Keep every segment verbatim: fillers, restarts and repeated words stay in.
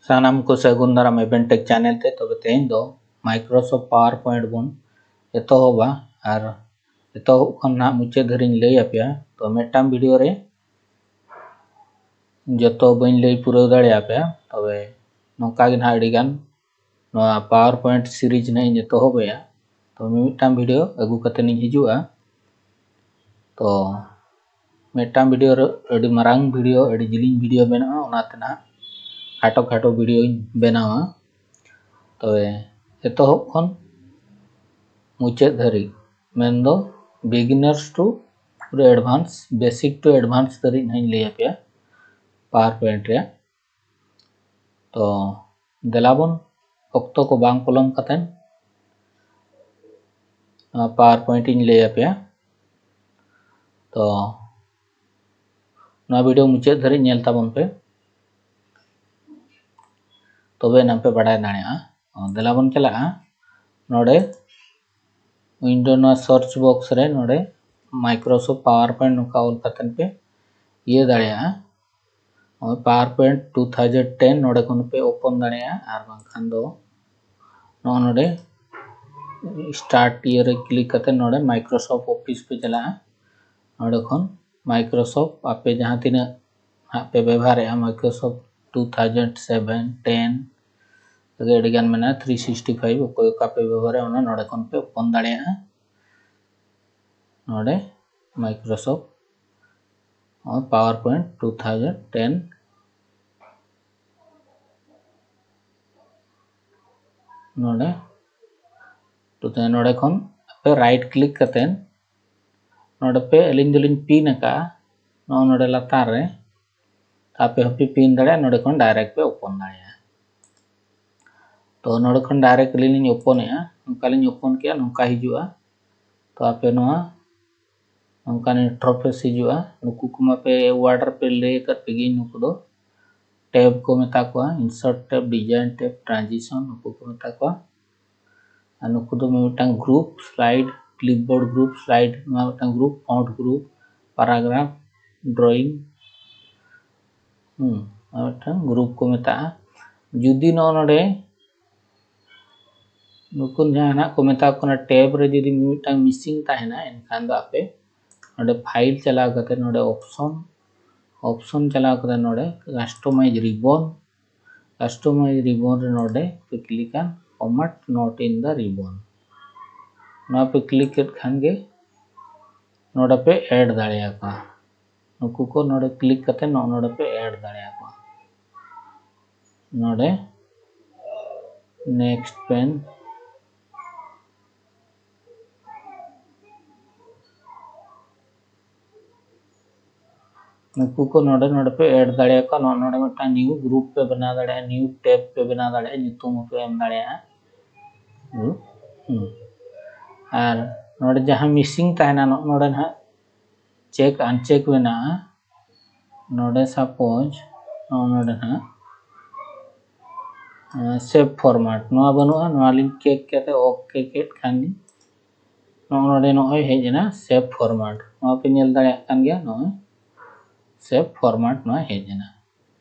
ᱥᱟᱱᱟᱢ ᱠᱚ ᱥᱟᱹᱜᱩᱱ ᱫᱟᱨᱟᱢ ᱮᱵᱷᱮᱱ ᱴᱮᱠ ᱪᱮᱱᱮᱞ ᱛᱮ᱾ ᱛᱚᱵᱮ ᱛᱮᱦᱮᱧ ᱫᱚ Microsoft PowerPoint ᱵᱚᱱ ᱮᱛᱚᱦᱚᱵᱟ ᱟᱨ ᱮᱛᱚᱦᱚᱵ ᱠᱷᱚᱱ ᱱᱟᱦᱟᱜ ᱢᱩᱪᱟᱹᱫ ᱫᱷᱟᱹᱨᱤᱧ ᱞᱟᱹᱭ ᱟᱯᱮᱭᱟ᱾ ᱛᱚ ᱢᱤᱫᱴᱟᱝ ᱵᱷᱤᱰᱤᱭᱳ ᱨᱮ ᱡᱚᱛᱚ ᱵᱟᱹᱧ ᱞᱟᱹᱭ ᱯᱩᱨᱟᱹᱣ ᱫᱟᱲᱮᱭᱟᱯᱮᱭᱟ, ᱛᱚᱵᱮ ᱱᱚᱝᱠᱟ ᱜᱮ ᱱᱟᱦᱟᱜ ᱟᱹᱰᱤᱜᱟᱱ ᱱᱚᱣᱟ PowerPoint series ᱱᱟᱦᱟᱜ ᱤᱧ ᱮᱛᱚᱦᱚᱵᱮᱜᱼᱟ᱾ ᱛᱚ ᱢᱤᱢᱤᱫᱴᱟᱝ ᱵᱷᱤᱰᱤᱭᱳ ᱟᱹᱜᱩ ᱠᱟᱛᱮ ᱤᱧ ᱦᱤᱡᱩᱜᱼᱟ᱾ ᱛᱚ ᱢᱤᱫᱴᱟᱝ ᱵᱷᱤᱰᱤᱭᱳ ᱨᱮ ᱟᱹᱰᱤ ᱢᱟᱨᱟᱝ ᱵᱷᱤᱰᱤᱭᱳ, ᱟᱹᱰᱤ ᱡᱤᱞᱤᱧ ᱵᱷᱤᱰᱤᱭᱳ ᱵᱮᱱᱟᱜᱼᱟ, ᱚᱱᱟᱛᱮ ᱱᱟᱦᱟᱜ ᱠᱷᱟᱴᱚ ᱠᱷᱟᱴᱚ ᱵᱷᱤᱰᱤᱭᱳᱧ ᱵᱮᱱᱟᱣᱟ᱾ ᱛᱚᱵᱮ ᱮᱛᱚᱦᱚᱵ ᱠᱷᱚᱱ ᱢᱩᱪᱟᱹᱫ ᱫᱷᱟᱹᱨᱤᱡ, ᱢᱮᱱᱫᱚ beginners to ᱯᱩᱨᱟᱹ advance, basic to advance ᱫᱷᱟᱹᱨᱤᱡ ᱱᱟᱦᱟᱜ ᱤᱧ ᱞᱟᱹᱭ ᱟᱯᱮᱭᱟ PowerPoint ᱨᱮᱭᱟᱜ᱾ ᱛᱚ ᱫᱮᱞᱟ ᱵᱚᱱ, ᱚᱠᱛᱚ ᱠᱚ ᱵᱟᱝ ᱯᱚᱞᱚᱢ ᱠᱟᱛᱮᱱ ᱱᱚᱣᱟ PowerPoint ᱤᱧ ᱞᱟᱹᱭ ᱟᱯᱮᱭᱟ᱾ ᱛᱚ ᱱᱚᱣᱟ ᱵᱷᱤᱰᱤᱭᱳ ᱢᱩᱪᱟᱹᱫ ᱫᱷᱟᱹᱨᱤᱡ ᱧᱮᱞ ᱛᱟᱵᱚᱱ ᱯᱮ, ᱛᱚᱵᱮ ᱮᱱᱟᱝ ᱯᱮ ᱵᱟᱰᱟᱭ ᱫᱟᱲᱮᱭᱟᱜᱼᱟ᱾ ᱚ, ᱫᱮᱞᱟ ᱵᱚᱱ ᱪᱟᱞᱟᱜᱼᱟ ᱱᱚᱰᱮ ᱩᱭᱤᱱᱰᱳ, ᱱᱚᱣᱟ search box ᱨᱮ ᱱᱚᱰᱮ Microsoft PowerPoint ᱱᱚᱝᱠᱟ ᱚᱞ ᱠᱟᱛᱮᱱ ᱯᱮ ᱤᱭᱟᱹ ᱫᱟᱲᱮᱭᱟᱜᱼᱟ᱾ ᱱᱚᱜᱼᱚᱭ PowerPoint two thousand ten ᱱᱚᱰᱮ ᱠᱷᱚᱱ ᱯᱮ ᱳᱯᱮᱱ ᱫᱟᱲᱮᱭᱟᱜᱼᱟ, ᱟᱨ ᱵᱟᱝᱠᱷᱟᱱ ᱫᱚ ᱱᱚᱜᱼᱚ ᱱᱚᱰᱮ start ᱤᱭᱟᱹ ᱨᱮ click ᱠᱟᱛᱮ ᱱᱚᱰᱮ Microsoft Office ᱯᱮ ᱪᱟᱞᱟᱜᱼᱟ᱾ ᱱᱚᱰᱮ ᱠᱷᱚᱱ Microsoft ᱟᱯᱮ ᱡᱟᱦᱟᱸ ᱛᱤᱱᱟᱹᱜ ᱦᱟᱸᱜ ᱯᱮ ᱵᱮᱵᱷᱟᱨᱮᱜᱼᱟ, Microsoft two thousand seven, ten ᱛᱮᱜᱮ ᱟᱹᱰᱤᱜᱟᱱ ᱢᱮᱱᱟᱜᱼᱟ, three sixty five, ᱚᱠᱚᱭ ᱚᱠᱟ ᱯᱮ ᱵᱮᱵᱚᱦᱟᱨᱟ ᱚᱱᱟ ᱱᱚᱰᱮ ᱠᱷᱚᱱ ᱯᱮ ᱳᱯᱮᱱ ᱫᱟᱲᱮᱭᱟᱜᱼᱟ᱾ ᱱᱚᱰᱮ Microsoft ᱱᱚᱜᱼᱚᱭ PowerPoint two thousand ten ᱱᱚᱰᱮ, ᱛᱚ ᱱᱚᱰᱮ ᱠᱷᱚᱱ ᱟᱯᱮ right click ᱠᱟᱛᱮ ᱱᱚᱰᱮ ᱯᱮ, ᱟᱹᱞᱤᱧ ᱫᱚᱞᱤᱧ ᱯᱤᱱ ᱟᱠᱟᱫᱼᱟ ᱱᱚᱜᱼᱚ ᱱᱚᱰᱮ ᱞᱟᱛᱟᱨ ᱨᱮ, ᱟᱯᱮ ᱦᱚᱸᱯᱮ ᱯᱤᱱ ᱫᱟᱲᱮᱭᱟᱜᱼᱟ, ᱱᱚᱰᱮ ᱠᱷᱚᱱ direct ᱯᱮ ᱳᱯᱮᱱ ᱫᱟᱲᱮᱭᱟᱜᱼᱟ᱾ ᱛᱚ ᱱᱚᱰᱮ ᱠᱷᱚᱱ direct ᱟᱹᱞᱤᱧ ᱞᱤᱧ ᱳᱯᱮᱱᱮᱜᱼᱟ, ᱱᱚᱝᱠᱟ ᱞᱤᱧ ᱳᱯᱮᱱ ᱠᱮᱜᱼᱟ, ᱱᱚᱝᱠᱟ ᱦᱤᱡᱩᱜᱼᱟ᱾ ᱛᱚ ᱟᱯᱮ ᱱᱚᱣᱟ ᱱᱚᱝᱠᱟᱱ interface ᱦᱤᱡᱩᱜᱼᱟ᱾ ᱱᱩᱠᱩ ᱠᱚᱢᱟ ᱯᱮ word ᱨᱮᱯᱮ ᱞᱟᱹᱭ ᱟᱠᱟᱫ ᱯᱮᱜᱮ, ᱱᱩᱠᱩ ᱫᱚ tab ᱠᱚ ᱢᱮᱛᱟ ᱠᱚᱣᱟ, insert tab, design tab, transition, ᱱᱩᱠᱩ ᱠᱚ ᱢᱮᱛᱟ ᱠᱚᱣᱟ᱾ ᱟᱨ ᱱᱩᱠᱩ ᱫᱚ ᱢᱤᱫᱴᱟᱝ group, slide, clipboard group, slide, ᱱᱚᱣᱟ ᱢᱤᱫᱴᱟᱝ group, font group, paragraph, drawing, ᱦᱩᱸ, ᱱᱚᱣᱟ ᱢᱤᱫᱴᱟᱝ group ᱠᱚ ᱢᱮᱛᱟᱜᱼᱟ᱾ ᱡᱩᱫᱤ ᱱᱚᱜᱼᱚ ᱱᱚᱰᱮ ᱱᱩᱠᱩ ᱡᱟᱦᱟᱸ ᱱᱟᱜ ᱠᱚ ᱢᱮᱛᱟ ᱠᱚ ᱠᱟᱱᱟ ᱴᱮᱵ ᱨᱮ ᱡᱩᱫᱤ ᱢᱤᱫᱴᱟᱝ ᱢᱤᱥᱤᱝ ᱛᱟᱦᱮᱱᱟ, ᱮᱱᱠᱷᱟᱱ ᱫᱚ ᱟᱯᱮ ᱱᱚᱰᱮ ᱯᱷᱟᱭᱤᱞ ᱪᱟᱞᱟᱣ ᱠᱟᱛᱮ ᱱᱚᱰᱮ ᱚᱯᱥᱚᱱ, ᱚᱯᱥᱚᱱ ᱪᱟᱞᱟᱣ ᱠᱟᱛᱮ ᱱᱚᱰᱮ ᱠᱟᱥᱴᱚᱢᱟᱭᱤᱡᱽ ᱨᱤᱵᱚᱱ, ᱠᱟᱥᱴᱚᱢᱟᱭᱤᱡᱽ ᱨᱤᱵᱚᱱ ᱨᱮ ᱱᱚᱰᱮ ᱯᱮ ᱠᱞᱤᱠᱟ format not in the ribbon᱾ ᱱᱚᱣᱟ ᱯᱮ ᱠᱞᱤᱠ ᱠᱮᱫ ᱠᱷᱟᱱ ᱜᱮ ᱱᱚᱰᱮ ᱯᱮ ᱮᱰ ᱫᱟᱲᱮᱭᱟᱠᱚᱣᱟ᱾ ᱱᱩᱠᱩ ᱠᱚ ᱱᱚᱰᱮ ᱠᱞᱤᱠ ᱠᱟᱛᱮ ᱱᱚᱜᱼᱚ ᱱᱚᱰᱮ ᱯᱮ ᱮᱰ ᱫᱟᱲᱮᱭᱟᱠᱚᱣᱟ᱾ ᱱᱚᱰᱮ ᱱᱮᱠᱥᱴ ᱯᱮᱱ ᱱᱩᱠᱩ ᱠᱚ ᱱᱚᱰᱮ, ᱱᱚᱰᱮ ᱯᱮ ᱮᱰ ᱫᱟᱲᱮᱭᱟᱠᱚᱣᱟ᱾ ᱱᱚᱜᱼᱚ ᱱᱚᱰᱮ ᱢᱤᱫᱴᱟᱝ ᱱᱤᱭᱩ ᱜᱨᱩᱯ ᱯᱮ ᱵᱮᱱᱟᱣ ᱫᱟᱲᱮᱭᱟᱜᱼᱟ, ᱱᱤᱭᱩ ᱴᱮᱵ ᱯᱮ ᱵᱮᱱᱟᱣ ᱫᱟᱲᱮᱭᱟᱜᱼᱟ, ᱧᱩᱛᱩᱢ ᱦᱚᱸᱯᱮ ᱮᱢ ᱫᱟᱲᱮᱭᱟᱜᱼᱟ᱾ ᱦᱩᱸ, ᱦᱩᱸ᱾ ᱟᱨ ᱱᱚᱰᱮ ᱡᱟᱦᱟᱸ ᱢᱤᱥᱤᱝ ᱛᱟᱦᱮᱱᱟ, ᱱᱚᱜᱼᱚ ᱱᱚᱰᱮ ᱱᱟᱦᱟᱜ ᱪᱮᱠ ᱟᱱᱪᱮᱠ ᱢᱮᱱᱟᱜᱼᱟ᱾ ᱱᱚᱰᱮ ᱥᱟᱯᱳᱡᱽ ᱱᱚᱜᱼᱚ ᱱᱚᱰᱮ ᱱᱟᱦᱟᱜ ᱥᱮᱵᱷ ᱯᱷᱚᱨᱢᱟᱴ ᱱᱚᱣᱟ ᱵᱟᱹᱱᱩᱜᱼᱟ᱾ ᱱᱚᱣᱟ ᱞᱤᱧ ᱠᱞᱤᱠ ᱠᱟᱛᱮ ᱳᱠᱮ ᱠᱮᱫ ᱠᱷᱟᱱ ᱞᱤᱧ ᱱᱚᱜᱼᱚ ᱱᱚᱰᱮ ᱱᱚᱜᱼᱚᱭ ᱦᱮᱡ ᱮᱱᱟ ᱥᱮᱵᱷ ᱯᱷᱚᱨᱢᱟᱴ᱾ ᱱᱚᱣᱟ ᱯᱮ ᱧᱮᱞ ᱫᱟᱲᱮᱭᱟᱜ ᱠᱟᱱ ᱜᱮᱭᱟ, ᱱᱚᱜᱼᱚᱭ ᱥᱮᱵᱷ ᱯᱷᱚᱨᱢᱟᱴ ᱱᱚᱣᱟ ᱦᱮᱡ ᱮᱱᱟ᱾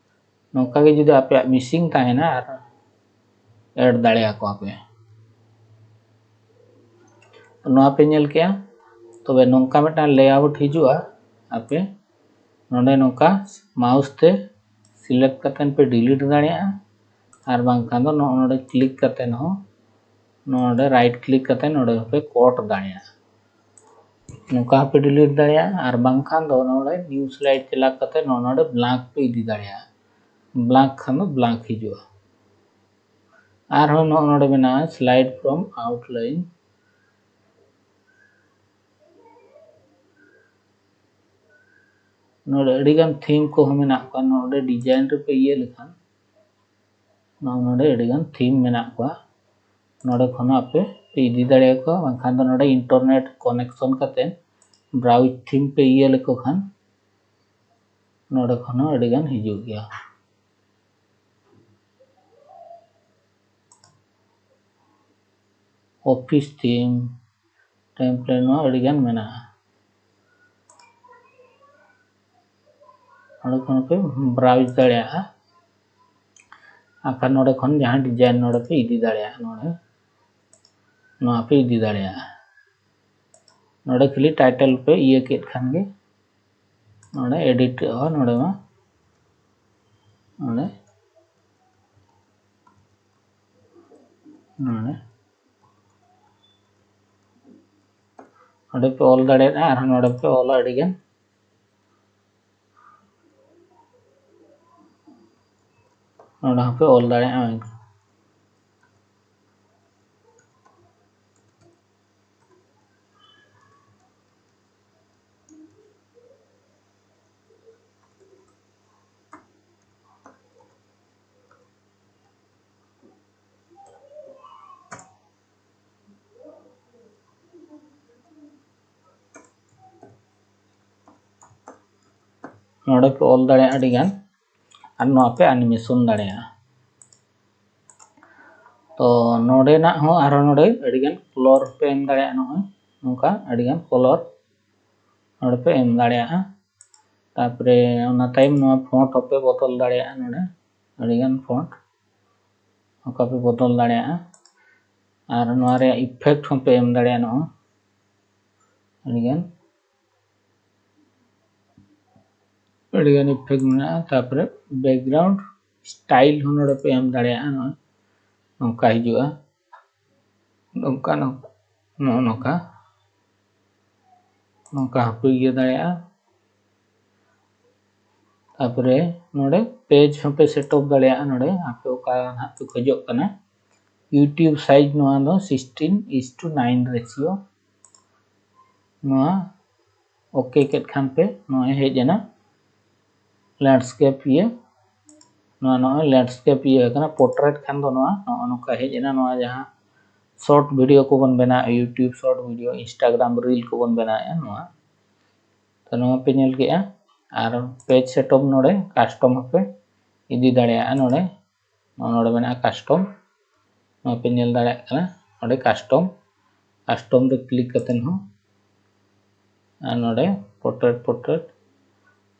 ᱱᱚᱝᱠᱟ ᱜᱮ ᱡᱩᱫᱤ ᱟᱯᱮᱭᱟᱜ ᱢᱤᱥᱤᱝ ᱛᱟᱦᱮᱱᱟ ᱟᱨ ᱮᱰ ᱫᱟᱲᱮᱭᱟᱠᱚᱣᱟ ᱯᱮ᱾ ᱱᱚᱣᱟ ᱯᱮ ᱧᱮᱞ ᱠᱮᱜᱼᱟ, ᱛᱚᱵᱮ ᱱᱚᱝᱠᱟ ᱢᱤᱫᱴᱟᱝ ᱞᱮᱟᱣᱩᱴ ᱦᱤᱡᱩᱜᱼᱟ᱾ ᱟᱯᱮ ᱱᱚᱰᱮ ᱱᱚᱝᱠᱟ ᱢᱟᱣᱩᱥ ᱛᱮ ᱥᱤᱞᱮᱠᱴ ᱠᱟᱛᱮ ᱯᱮ ᱰᱤᱞᱤᱴ ᱫᱟᱲᱮᱭᱟᱜᱼᱟ, ᱟᱨ ᱵᱟᱝᱠᱷᱟᱱ ᱫᱚ ᱱᱚᱜᱼᱚ ᱱᱚᱰᱮ ᱠᱞᱤᱠ ᱠᱟᱛᱮ ᱦᱚᱸ, ᱱᱚᱰᱮ ᱨᱟᱭᱤᱴ ᱠᱞᱤᱠ ᱠᱟᱛᱮ ᱱᱚᱰᱮ ᱦᱚᱸᱯᱮ ᱠᱚᱴ ᱫᱟᱲᱮᱭᱟᱜᱼᱟ᱾ ᱱᱚᱝᱠᱟ ᱦᱚᱸᱯᱮ ᱰᱤᱞᱤᱴ ᱫᱟᱲᱮᱭᱟᱜᱼᱟ, ᱟᱨ ᱵᱟᱝᱠᱷᱟᱱ ᱫᱚ ᱱᱚᱰᱮ ᱱᱤᱭᱩ ᱥᱞᱟᱭᱤᱰ ᱪᱟᱞᱟᱣ ᱠᱟᱛᱮ ᱱᱚᱜᱼᱚ ᱱᱚᱰᱮ ᱵᱞᱟᱝᱠ ᱯᱮ ᱤᱫᱤ ᱫᱟᱲᱮᱭᱟᱜᱼᱟ᱾ ᱵᱞᱟᱝᱠ ᱠᱷᱟᱱ ᱫᱚ ᱵᱞᱟᱝᱠ ᱦᱤᱡᱩᱜᱼᱟ᱾ ᱟᱨᱦᱚᱸ ᱱᱚᱜᱼᱚ ᱱᱚᱰᱮ ᱢᱮᱱᱟᱜᱼᱟ ᱥᱞᱟᱭᱤᱰ ᱯᱷᱨᱚᱢ ᱟᱣᱩᱴᱞᱟᱭᱤᱱ᱾ ᱱᱚᱰᱮ ᱟᱹᱰᱤᱜᱟᱱ ᱛᱷᱤᱢ ᱠᱚᱦᱚᱸ ᱢᱮᱱᱟᱜ ᱠᱚᱣᱟ᱾ ᱱᱚᱰᱮ ᱰᱤᱡᱟᱭᱤᱱ ᱨᱮᱯᱮ ᱤᱭᱟᱹ ᱞᱮᱠᱷᱟᱱ ᱱᱚᱜᱼᱚ ᱱᱚᱰᱮ ᱟᱹᱰᱤᱜᱟᱱ ᱛᱷᱤᱢ ᱢᱮᱱᱟᱜ ᱠᱚᱣᱟ᱾ ᱱᱚᱰᱮ ᱠᱷᱚᱱ ᱦᱚᱸ ᱟᱯᱮ ᱯᱮ ᱤᱫᱤ ᱫᱟᱲᱮᱭᱟᱠᱚᱣᱟ, ᱵᱟᱝᱠᱷᱟᱱ ᱫᱚ ᱱᱚᱰᱮ ᱤᱱᱴᱟᱨᱱᱮᱴ ᱠᱟᱱᱮᱠᱥᱚᱱ ᱠᱟᱛᱮ ᱵᱨᱟᱣᱩᱡᱽ ᱛᱷᱤᱢ ᱯᱮ ᱤᱭᱟᱹ ᱞᱮᱠᱚ ᱠᱷᱟᱱ ᱱᱚᱰᱮ ᱠᱷᱚᱱ ᱦᱚᱸ ᱟᱹᱰᱤᱜᱟᱱ ᱦᱤᱡᱩᱜ ᱜᱮᱭᱟ᱾ ᱚᱯᱷᱤᱥ ᱛᱷᱤᱢ, ᱴᱮᱢᱯᱞᱮᱴ, ᱱᱚᱣᱟ ᱟᱹᱰᱤᱜᱟᱱ ᱢᱮᱱᱟᱜᱼᱟ᱾ ᱚᱸᱰᱮ ᱠᱷᱚᱱ ᱯᱮ ᱵᱨᱟᱣᱩᱡᱽ ᱫᱟᱲᱮᱭᱟᱜᱼᱟ᱾ ᱟᱨᱠᱷᱟᱱ ᱱᱚᱰᱮ ᱠᱷᱚᱱ ᱡᱟᱦᱟᱸ design ᱱᱚᱰᱮ ᱯᱮ ᱤᱫᱤ ᱫᱟᱲᱮᱭᱟᱜᱼᱟ, ᱱᱚᱰᱮ ᱱᱚᱣᱟ ᱯᱮ ᱤᱫᱤ ᱫᱟᱲᱮᱭᱟᱜᱼᱟ᱾ ᱱᱚᱰᱮ ᱠᱷᱟᱹᱞᱤ title ᱯᱮ ᱤᱭᱟᱹ ᱠᱮᱫ ᱠᱷᱟᱱ ᱜᱮ ᱱᱚᱰᱮ edit ᱚᱜᱼᱟ᱾ ᱱᱚᱰᱮ ᱢᱟ ᱱᱚᱰᱮ ᱱᱚᱰᱮ ᱱᱚᱰᱮ ᱯᱮ ᱚᱞ ᱫᱟᱲᱮᱭᱟᱜᱼᱟ, ᱟᱨᱦᱚᱸ ᱱᱚᱰᱮ ᱯᱮ ᱚᱞᱟ ᱟᱹᱰᱤᱜᱟᱱ᱾ ᱱᱚᱰᱮ ᱦᱚᱸᱯᱮ ᱚᱞ ᱫᱟᱲᱮᱭᱟᱜᱼᱟ᱾ ᱱᱚᱰᱮ ᱯᱮ ᱚᱞ ᱫᱟᱲᱮᱭᱟᱜᱼᱟ ᱟᱹᱰᱤᱜᱟᱱ, ᱟᱨ ᱱᱚᱣᱟ ᱯᱮ animation ᱫᱟᱲᱮᱭᱟᱜᱼᱟ᱾ ᱛᱚ ᱱᱚᱰᱮᱱᱟᱜ ᱦᱚᱸ ᱟᱨᱦᱚᱸ ᱱᱚᱰᱮ ᱟᱹᱰᱤᱜᱟᱱ color ᱯᱮ ᱮᱢ ᱫᱟᱲᱮᱭᱟᱜᱼᱟ᱾ ᱱᱚᱜᱼᱚᱭ ᱱᱚᱝᱠᱟ ᱟᱹᱰᱤᱜᱟᱱ color ᱱᱚᱰᱮ ᱯᱮ ᱮᱢ ᱫᱟᱲᱮᱭᱟᱜᱼᱟ᱾ ᱛᱟᱨᱯᱚᱨᱮ ᱚᱱᱟ ᱛᱟᱭᱚᱢ ᱱᱚᱣᱟ font ᱦᱚᱸᱯᱮ ᱵᱚᱫᱚᱞ ᱫᱟᱲᱮᱭᱟᱜᱼᱟ᱾ ᱱᱚᱰᱮ ᱟᱹᱰᱤᱜᱟᱱ font ᱱᱚᱝᱠᱟ ᱯᱮ ᱵᱚᱫᱚᱞ ᱫᱟᱲᱮᱭᱟᱜᱼᱟ᱾ ᱟᱨ ᱱᱚᱣᱟ ᱨᱮᱭᱟᱜ effect ᱦᱚᱸᱯᱮ ᱮᱢ ᱫᱟᱲᱮᱭᱟᱜᱼᱟ᱾ ᱱᱚᱜᱼᱚᱭ ᱟᱹᱰᱤᱜᱟᱱ ᱟᱹᱰᱤᱜᱟᱱ effect ᱢᱮᱱᱟᱜᱼᱟ᱾ ᱛᱟᱨᱯᱚᱨᱮ background style ᱦᱚᱸ ᱱᱚᱰᱮ ᱯᱮ ᱮᱢ ᱫᱟᱲᱮᱭᱟᱜᱼᱟ᱾ ᱱᱚᱜᱼᱚᱭ ᱱᱚᱝᱠᱟ ᱦᱤᱡᱩᱜᱼᱟ, ᱱᱚᱝᱠᱟ ᱱᱚᱝᱠᱟ, ᱱᱚᱜᱼᱚ ᱱᱚᱝᱠᱟ, ᱱᱚᱝᱠᱟ ᱦᱚᱸᱯᱮ ᱤᱭᱟᱹ ᱫᱟᱲᱮᱭᱟᱜᱼᱟ᱾ ᱛᱟᱨᱯᱚᱨᱮ ᱱᱚᱰᱮ page ᱦᱚᱸᱯᱮ set up ᱫᱟᱲᱮᱭᱟᱜᱼᱟ᱾ ᱱᱚᱰᱮ ᱟᱯᱮ ᱚᱠᱟ ᱱᱟᱦᱟᱜ ᱯᱮ ᱠᱷᱚᱡᱚᱜ ᱠᱟᱱᱟ, YouTube size ᱱᱚᱣᱟ ᱫᱚ sixteen is to nine ratio᱾ ᱱᱚᱣᱟ OK ᱠᱮᱫ ᱠᱷᱟᱱ ᱯᱮ ᱱᱚᱜᱼᱚᱭ ᱦᱮᱡ ᱮᱱᱟ landscape ᱤᱭᱟᱹ᱾ ᱱᱚᱣᱟ ᱱᱚᱜᱼᱚᱭ landscape ᱤᱭᱟᱹ ᱠᱟᱱᱟ, portrait ᱠᱷᱟᱱ ᱫᱚ ᱱᱚᱣᱟ ᱱᱚᱜᱼᱚ ᱱᱚᱝᱠᱟ ᱦᱮᱡ ᱮᱱᱟ᱾ ᱱᱚᱣᱟ ᱡᱟᱦᱟᱸ short video ᱠᱚᱵᱚᱱ ᱵᱮᱱᱟᱣ, YouTube short video, Instagram reel ᱠᱚᱵᱚᱱ ᱵᱮᱱᱟᱣᱮᱫᱼᱟ, ᱱᱚᱣᱟ᱾ ᱛᱚ ᱱᱚᱣᱟ ᱯᱮ ᱧᱮᱞ ᱠᱮᱜᱼᱟ᱾ ᱟᱨ page set up ᱱᱚᱰᱮ custom ᱦᱚᱸᱯᱮ ᱤᱫᱤ ᱫᱟᱲᱮᱭᱟᱜᱼᱟ᱾ ᱱᱚᱰᱮ ᱱᱚᱜᱼᱚ ᱱᱚᱰᱮ ᱢᱮᱱᱟᱜᱼᱟ custom, ᱱᱚᱣᱟ ᱯᱮ ᱧᱮᱞ ᱫᱟᱲᱮᱭᱟᱜ ᱠᱟᱱᱟ ᱱᱚᱰᱮ custom, custom ᱨᱮ click ᱠᱟᱛᱮ ᱦᱚᱸ, ᱟᱨ ᱱᱚᱰᱮ portrait, portrait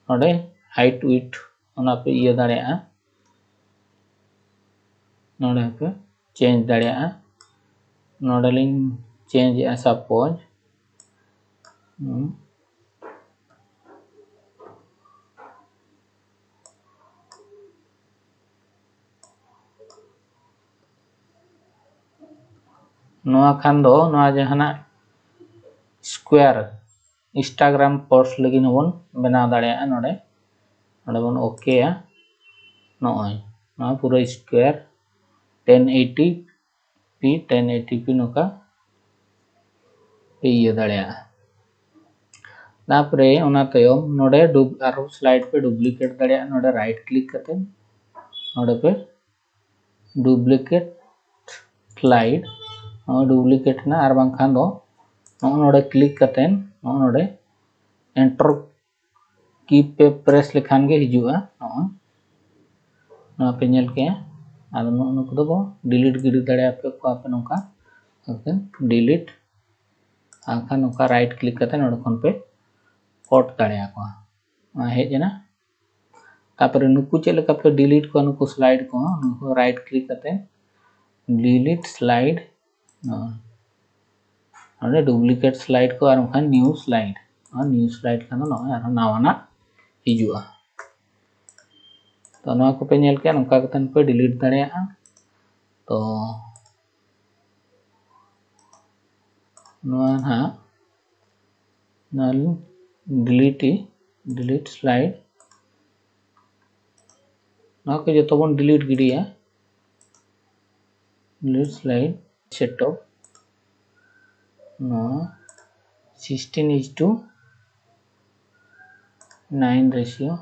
ᱱᱚᱰᱮ height width ᱚᱱᱟ ᱯᱮ ᱤᱭᱟᱹ ᱫᱟᱲᱮᱭᱟᱜᱼᱟ᱾ ᱱᱚᱰᱮ ᱦᱚᱸᱯᱮ ᱪᱮᱧᱡᱽ ᱫᱟᱲᱮᱭᱟᱜᱼᱟ᱾ ᱱᱚᱰᱮ ᱞᱤᱧ ᱪᱮᱧᱡᱽ ᱮᱫᱼᱟ, ᱥᱟᱯᱳᱡᱽ᱾ ᱱᱚᱣᱟ ᱠᱷᱟᱱ ᱫᱚ ᱱᱚᱣᱟ ᱡᱟᱦᱟᱱᱟᱜ ᱥᱠᱩᱭᱟᱨ ᱤᱱᱥᱴᱟᱜᱨᱟᱢ ᱯᱳᱥᱴ ᱞᱟᱹᱜᱤᱫ ᱦᱚᱸᱵᱚᱱ ᱵᱮᱱᱟᱣ ᱫᱟᱲᱮᱭᱟᱜᱼᱟ᱾ ᱱᱚᱰᱮ ᱱᱚᱰᱮ ᱵᱚᱱ ᱳᱠᱮᱭᱟ᱾ ᱱᱚᱜᱼᱚᱭ ᱱᱚᱣᱟ ᱯᱩᱨᱟᱹ ᱥᱠᱩᱭᱟᱨ ᱴᱮᱱ ᱮᱭᱤᱴᱤ ᱯᱤ ᱴᱮᱱ ᱮᱭᱤᱴᱤ ᱯᱤ ᱱᱚᱝᱠᱟ ᱯᱮ ᱤᱭᱟᱹ ᱫᱟᱲᱮᱭᱟᱜᱼᱟ᱾ ᱛᱟᱯᱚᱨᱮ ᱚᱱᱟ ᱛᱟᱭᱚᱢ ᱱᱚᱰᱮ ᱰᱩᱵ- ᱟᱨᱦᱚᱸ ᱥᱞᱟᱭᱤᱰ ᱯᱮ ᱰᱩᱯᱞᱤᱠᱮᱴ ᱫᱟᱲᱮᱭᱟᱜᱼᱟ᱾ ᱱᱚᱰᱮ ᱨᱟᱭᱤᱴ ᱠᱞᱤᱠ ᱠᱟᱛᱮ ᱱᱚᱰᱮ ᱯᱮ ᱰᱩᱯᱞᱤᱠᱮᱴ ᱥᱞᱟᱭᱤᱰ, ᱱᱚᱜᱼᱚᱭ ᱰᱩᱯᱞᱤᱠᱮᱴ ᱮᱱᱟ᱾ ᱟᱨ ᱵᱟᱝᱠᱷᱟᱱ ᱫᱚ ᱱᱚᱜᱼᱚ ᱱᱚᱰᱮ ᱠᱞᱤᱠ ᱠᱟᱛᱮ ᱱᱚᱜᱼᱚ ᱱᱚᱰᱮ ᱮᱱᱴᱟᱨ ᱠᱤ ᱯᱮ ᱯᱨᱮᱥ ᱞᱮᱠᱷᱟᱱ ᱜᱮ ᱦᱤᱡᱩᱜᱼᱟ᱾ ᱱᱚᱜᱼᱚᱭ ᱱᱚᱣᱟ ᱯᱮ ᱧᱮᱞ ᱠᱮᱜᱼᱟ᱾ ᱟᱫᱚ ᱱᱚᱜᱼᱚ ᱱᱩᱠᱩ ᱫᱚᱵᱚ ᱰᱤᱞᱤᱴ ᱜᱤᱰᱤ ᱫᱟᱲᱮᱭᱟᱯᱮ ᱠᱚᱣᱟ ᱯᱮ ᱱᱚᱝᱠᱟ᱾ ᱰᱤᱞᱤᱴ, ᱟᱨ ᱠᱷᱟᱱ ᱱᱚᱝᱠᱟ ᱨᱟᱭᱤᱴ ᱠᱞᱤᱠ ᱠᱟᱛᱮ ᱱᱚᱰᱮ ᱠᱷᱚᱱ ᱯᱮ ᱠᱚᱴ ᱫᱟᱲᱮᱭᱟᱠᱚᱣᱟ᱾ ᱱᱚᱣᱟ ᱦᱮᱡ ᱮᱱᱟ᱾ ᱛᱟᱯᱚᱨᱮ ᱱᱩᱠᱩ ᱪᱮᱫ ᱞᱮᱠᱟ ᱯᱮ ᱰᱤᱞᱤᱴ ᱠᱚᱣᱟ, ᱱᱩᱠᱩ ᱥᱞᱟᱭᱤᱰ ᱠᱚᱦᱚᱸ, ᱱᱩᱠᱩ ᱨᱟᱭᱤᱴ ᱠᱞᱤᱠ ᱠᱟᱛᱮ ᱰᱤᱞᱤᱴ ᱥᱞᱟᱭᱤᱰ, ᱱᱚᱰᱮ ᱰᱩᱯᱞᱤᱠᱮᱴ ᱥᱞᱟᱭᱤᱰ ᱠᱚ ᱟᱨ ᱵᱟᱝᱠᱷᱟᱱ ᱱᱤᱭᱩ ᱥᱞᱟᱭᱤᱰ᱾ ᱱᱤᱭᱩ ᱥᱞᱟᱭᱤᱰ ᱠᱷᱟᱱ ᱫᱚ ᱱᱚᱜᱼᱚᱭ ᱟᱨᱦᱚᱸ ᱱᱟᱣᱟᱱᱟᱜ ᱦᱤᱡᱩᱜᱼᱟ᱾ ᱛᱚ ᱱᱚᱣᱟ ᱠᱚᱯᱮ ᱧᱮᱞ ᱠᱮᱜᱼᱟ, ᱱᱚᱝᱠᱟ ᱠᱟᱛᱮ ᱯᱮ ᱰᱤᱞᱤᱴ ᱫᱟᱲᱮᱭᱟᱜᱼᱟ᱾ ᱛᱚ ᱱᱚᱣᱟ ᱱᱟᱦᱟᱜ ᱱᱚᱣᱟ ᱰᱤᱞᱤᱴ ᱰᱤᱞᱤᱴ ᱥᱞᱟᱭᱤᱰ, ᱱᱚᱣᱟ ᱠᱚ ᱡᱚᱛᱚ ᱵᱚᱱ ᱰᱤᱞᱤᱴ ᱜᱤᱰᱤᱭᱟ᱾ ᱰᱤᱞᱤᱴ ᱥᱞᱟᱭᱤᱰ ᱥᱮᱴᱚᱯ, ᱱᱚᱣᱟ sixteen is to nine ratio,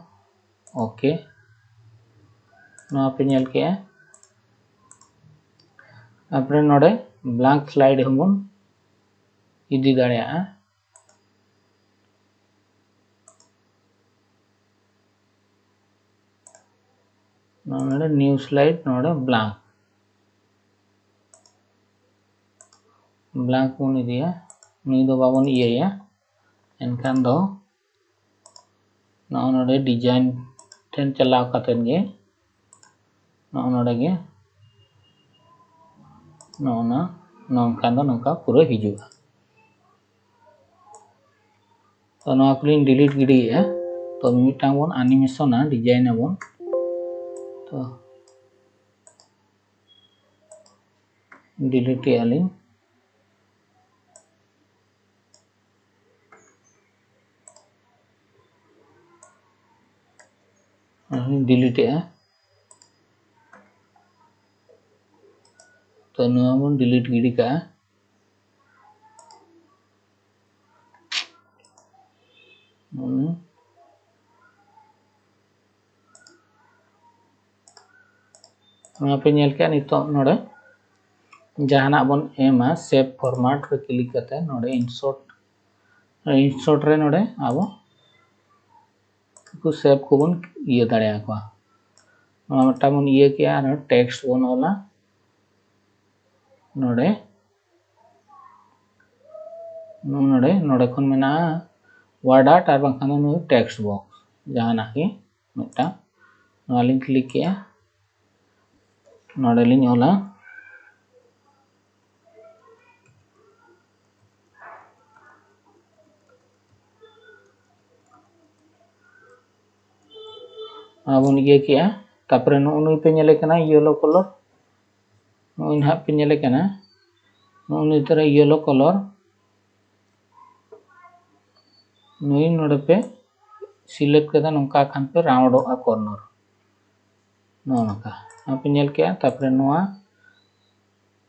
okay. ᱱᱚᱣᱟ ᱯᱮ ᱧᱮᱞ ᱠᱮᱜᱼᱟ᱾ ᱛᱟᱨᱯᱚᱨᱮ ᱱᱚᱰᱮ ᱵᱞᱟᱝᱠ ᱥᱞᱟᱭᱤᱰ ᱦᱚᱸᱵᱚᱱ ᱤᱫᱤ ᱫᱟᱲᱮᱭᱟᱜᱼᱟ᱾ ᱱᱚᱰᱮ ᱱᱤᱭᱩ ᱥᱞᱟᱭᱤᱰ, ᱱᱚᱰᱮ ᱵᱞᱟᱝᱠ, ᱵᱞᱟᱝᱠ ᱵᱚᱱ ᱤᱫᱤᱭᱟ᱾ ᱱᱩᱭ ᱫᱚ ᱵᱟᱵᱚᱱ ᱤᱭᱟᱹᱭᱟ᱾ ᱮᱱᱠᱷᱟᱱ ᱫᱚ ᱱᱚᱜᱼᱚ ᱱᱚᱰᱮ ᱰᱤᱡᱟᱭᱤᱱ ᱴᱷᱮᱱ ᱪᱟᱞᱟᱣ ᱠᱟᱛᱮᱫ ᱜᱮ ᱱᱚᱜᱼᱚ ᱱᱚᱰᱮ ᱜᱮ ᱱᱚᱜᱼᱚ ᱱᱟ ᱱᱚᱝᱠᱟ ᱫᱚ ᱱᱚᱝᱠᱟ ᱯᱩᱨᱟᱹ ᱦᱤᱡᱩᱜᱼᱟ᱾ ᱛᱚ ᱱᱚᱣᱟ ᱠᱚᱞᱤᱧ delete ᱜᱤᱰᱤᱭᱮᱫᱼᱟ᱾ ᱛᱚ ᱢᱤᱫᱴᱟᱝ ᱵᱚᱱ animationᱟ, design ᱟᱵᱚᱱ᱾ ᱛᱚ delete ᱮᱫᱼᱟ ᱞᱤᱧ᱾ delete ᱮᱫᱼᱟ᱾ ᱛᱚ ᱱᱚᱣᱟ ᱵᱚᱱ delete ᱜᱤᱰᱤ ᱠᱟᱜᱼᱟ᱾ ᱦᱩᱸ᱾ ᱱᱚᱣᱟ ᱯᱮ ᱧᱮᱞ ᱠᱮᱜᱼᱟ᱾ ᱱᱤᱛᱚᱜ ᱱᱚᱰᱮ ᱡᱟᱦᱟᱱᱟᱜ ᱵᱚᱱ ᱮᱢᱟ, shape format ᱨᱮ click ᱠᱟᱛᱮ ᱱᱚᱰᱮ insert, insert ᱨᱮ ᱱᱚᱰᱮ ᱟᱵᱚ ᱩᱱᱠᱩ shape ᱠᱚᱵᱚᱱ ᱤᱭᱟᱹ ᱫᱟᱲᱮᱭᱟᱠᱚᱣᱟ᱾ ᱱᱚᱣᱟ ᱢᱤᱫᱴᱟᱝ ᱵᱚᱱ ᱤᱭᱟᱹ ᱠᱮᱜᱼᱟ, ᱟᱨ text ᱵᱚᱱ ᱚᱞᱟ ᱱᱚᱰᱮ᱾ ᱱᱚᱰᱮ, ᱱᱚᱰᱮ ᱠᱷᱚᱱ ᱢᱮᱱᱟᱜᱼᱟ word art ᱟᱨ ᱵᱟᱝᱠᱷᱟᱱ ᱫᱚ ᱱᱩᱭ text box, ᱡᱟᱦᱟᱱᱟᱜ ᱜᱮ ᱢᱤᱫᱴᱟᱝ᱾ ᱱᱚᱣᱟ ᱞᱤᱧ click ᱠᱮᱜᱼᱟ, ᱱᱚᱰᱮ ᱞᱤᱧ ᱚᱞᱟ᱾ ᱱᱚᱣᱟ ᱵᱚᱱ ᱤᱭᱟᱹ ᱠᱮᱜᱼᱟ᱾ ᱛᱟᱨᱯᱚᱨᱮ ᱱᱚᱜᱼᱚ ᱱᱩᱭ ᱯᱮ ᱧᱮᱞᱮ ᱠᱟᱱᱟ yellow colour, ᱱᱚᱜᱼᱚᱭ ᱱᱟᱦᱟᱜ ᱯᱮ ᱧᱮᱞᱮ ᱠᱟᱱᱟ, ᱱᱚᱜᱼᱚ ᱱᱩᱭ ᱛᱚᱨᱟ yellow colour, ᱱᱩᱭ ᱱᱚᱰᱮ ᱯᱮ select ᱠᱮᱫᱟ, ᱱᱚᱝᱠᱟ ᱠᱷᱟᱱ ᱯᱮ roundᱚᱜᱼᱟ corner, ᱱᱚᱜᱼᱚ ᱱᱚᱝᱠᱟ᱾ ᱱᱚᱣᱟ ᱯᱮ ᱧᱮᱞ ᱠᱮᱜᱼᱟ᱾ ᱛᱟᱨᱯᱚᱨᱮ ᱱᱚᱣᱟ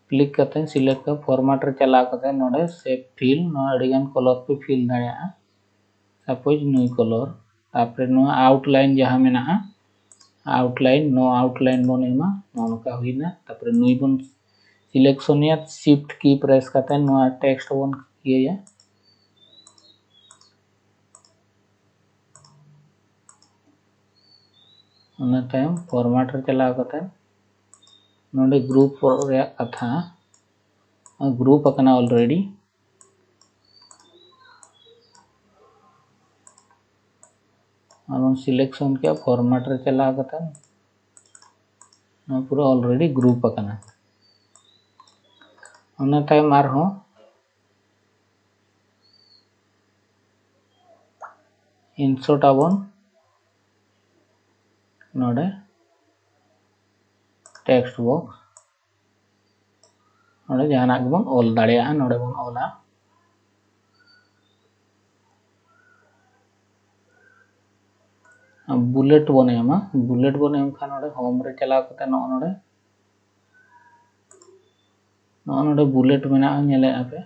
click ᱠᱟᱛᱮ select ᱠᱟᱛᱮ format ᱨᱮ ᱪᱟᱞᱟᱣ ᱠᱟᱛᱮ ᱱᱚᱰᱮ shape fill, ᱱᱚᱣᱟ ᱟᱹᱰᱤᱜᱟᱱ colour ᱯᱮ fill ᱫᱟᱲᱮᱭᱟᱜᱼᱟ, suppose ᱱᱩᱭ colour᱾ ᱛᱟᱨᱯᱚᱨᱮ ᱱᱚᱣᱟ outline ᱡᱟᱦᱟᱸ ᱢᱮᱱᱟᱜᱼᱟ, outline, no outline ᱵᱚᱱ ᱮᱢᱟ, ᱱᱚᱜᱼᱚ ᱱᱚᱝᱠᱟ ᱦᱩᱭᱱᱟ᱾ ᱛᱟᱨᱯᱚᱨᱮ ᱱᱩᱭ ᱵᱚᱱ selectionᱮᱭᱟ, shift key press ᱠᱟᱛᱮ ᱱᱚᱣᱟ text ᱵᱚᱱ ᱤᱭᱟᱹᱭᱟ᱾ ᱚᱱᱟ ᱛᱟᱭᱚᱢ format ᱨᱮ ᱪᱟᱞᱟᱣ ᱠᱟᱛᱮ ᱱᱚᱰᱮ group ᱨᱮᱭᱟᱜ ᱠᱟᱛᱷᱟ, group ᱟᱠᱟᱱᱟ already, ᱟᱨ ᱵᱚᱱ selection ᱠᱮᱜᱼᱟ, format ᱨᱮ ᱪᱟᱞᱟᱣ ᱠᱟᱛᱮ ᱱᱚᱣᱟ ᱯᱩᱨᱟᱹ already group ᱟᱠᱟᱱᱟ᱾ ᱚᱱᱟ ᱛᱟᱭᱚᱢ ᱟᱨᱦᱚᱸ insert ᱟᱵᱚᱱ ᱱᱚᱰᱮ text box᱾ ᱱᱚᱰᱮ ᱡᱟᱦᱟᱱᱟᱜ ᱜᱮᱵᱚᱱ ᱚᱞ ᱫᱟᱲᱮᱭᱟᱜᱼᱟ, ᱱᱚᱰᱮ ᱵᱚᱱ ᱚᱞᱟ᱾ Bullet ᱵᱚᱱ ᱮᱢᱟ, bullet ᱵᱚᱱ ᱮᱢ ᱠᱷᱟᱱ ᱱᱚᱰᱮ home ᱨᱮ ᱪᱟᱞᱟᱣ ᱠᱟᱛᱮ ᱱᱚᱜᱼᱚ ᱱᱚᱰᱮ, ᱱᱚᱜᱼᱚ ᱱᱚᱰᱮ bullet ᱢᱮᱱᱟᱜᱼᱟ, ᱧᱮᱞᱮᱫᱼᱟ ᱯᱮ᱾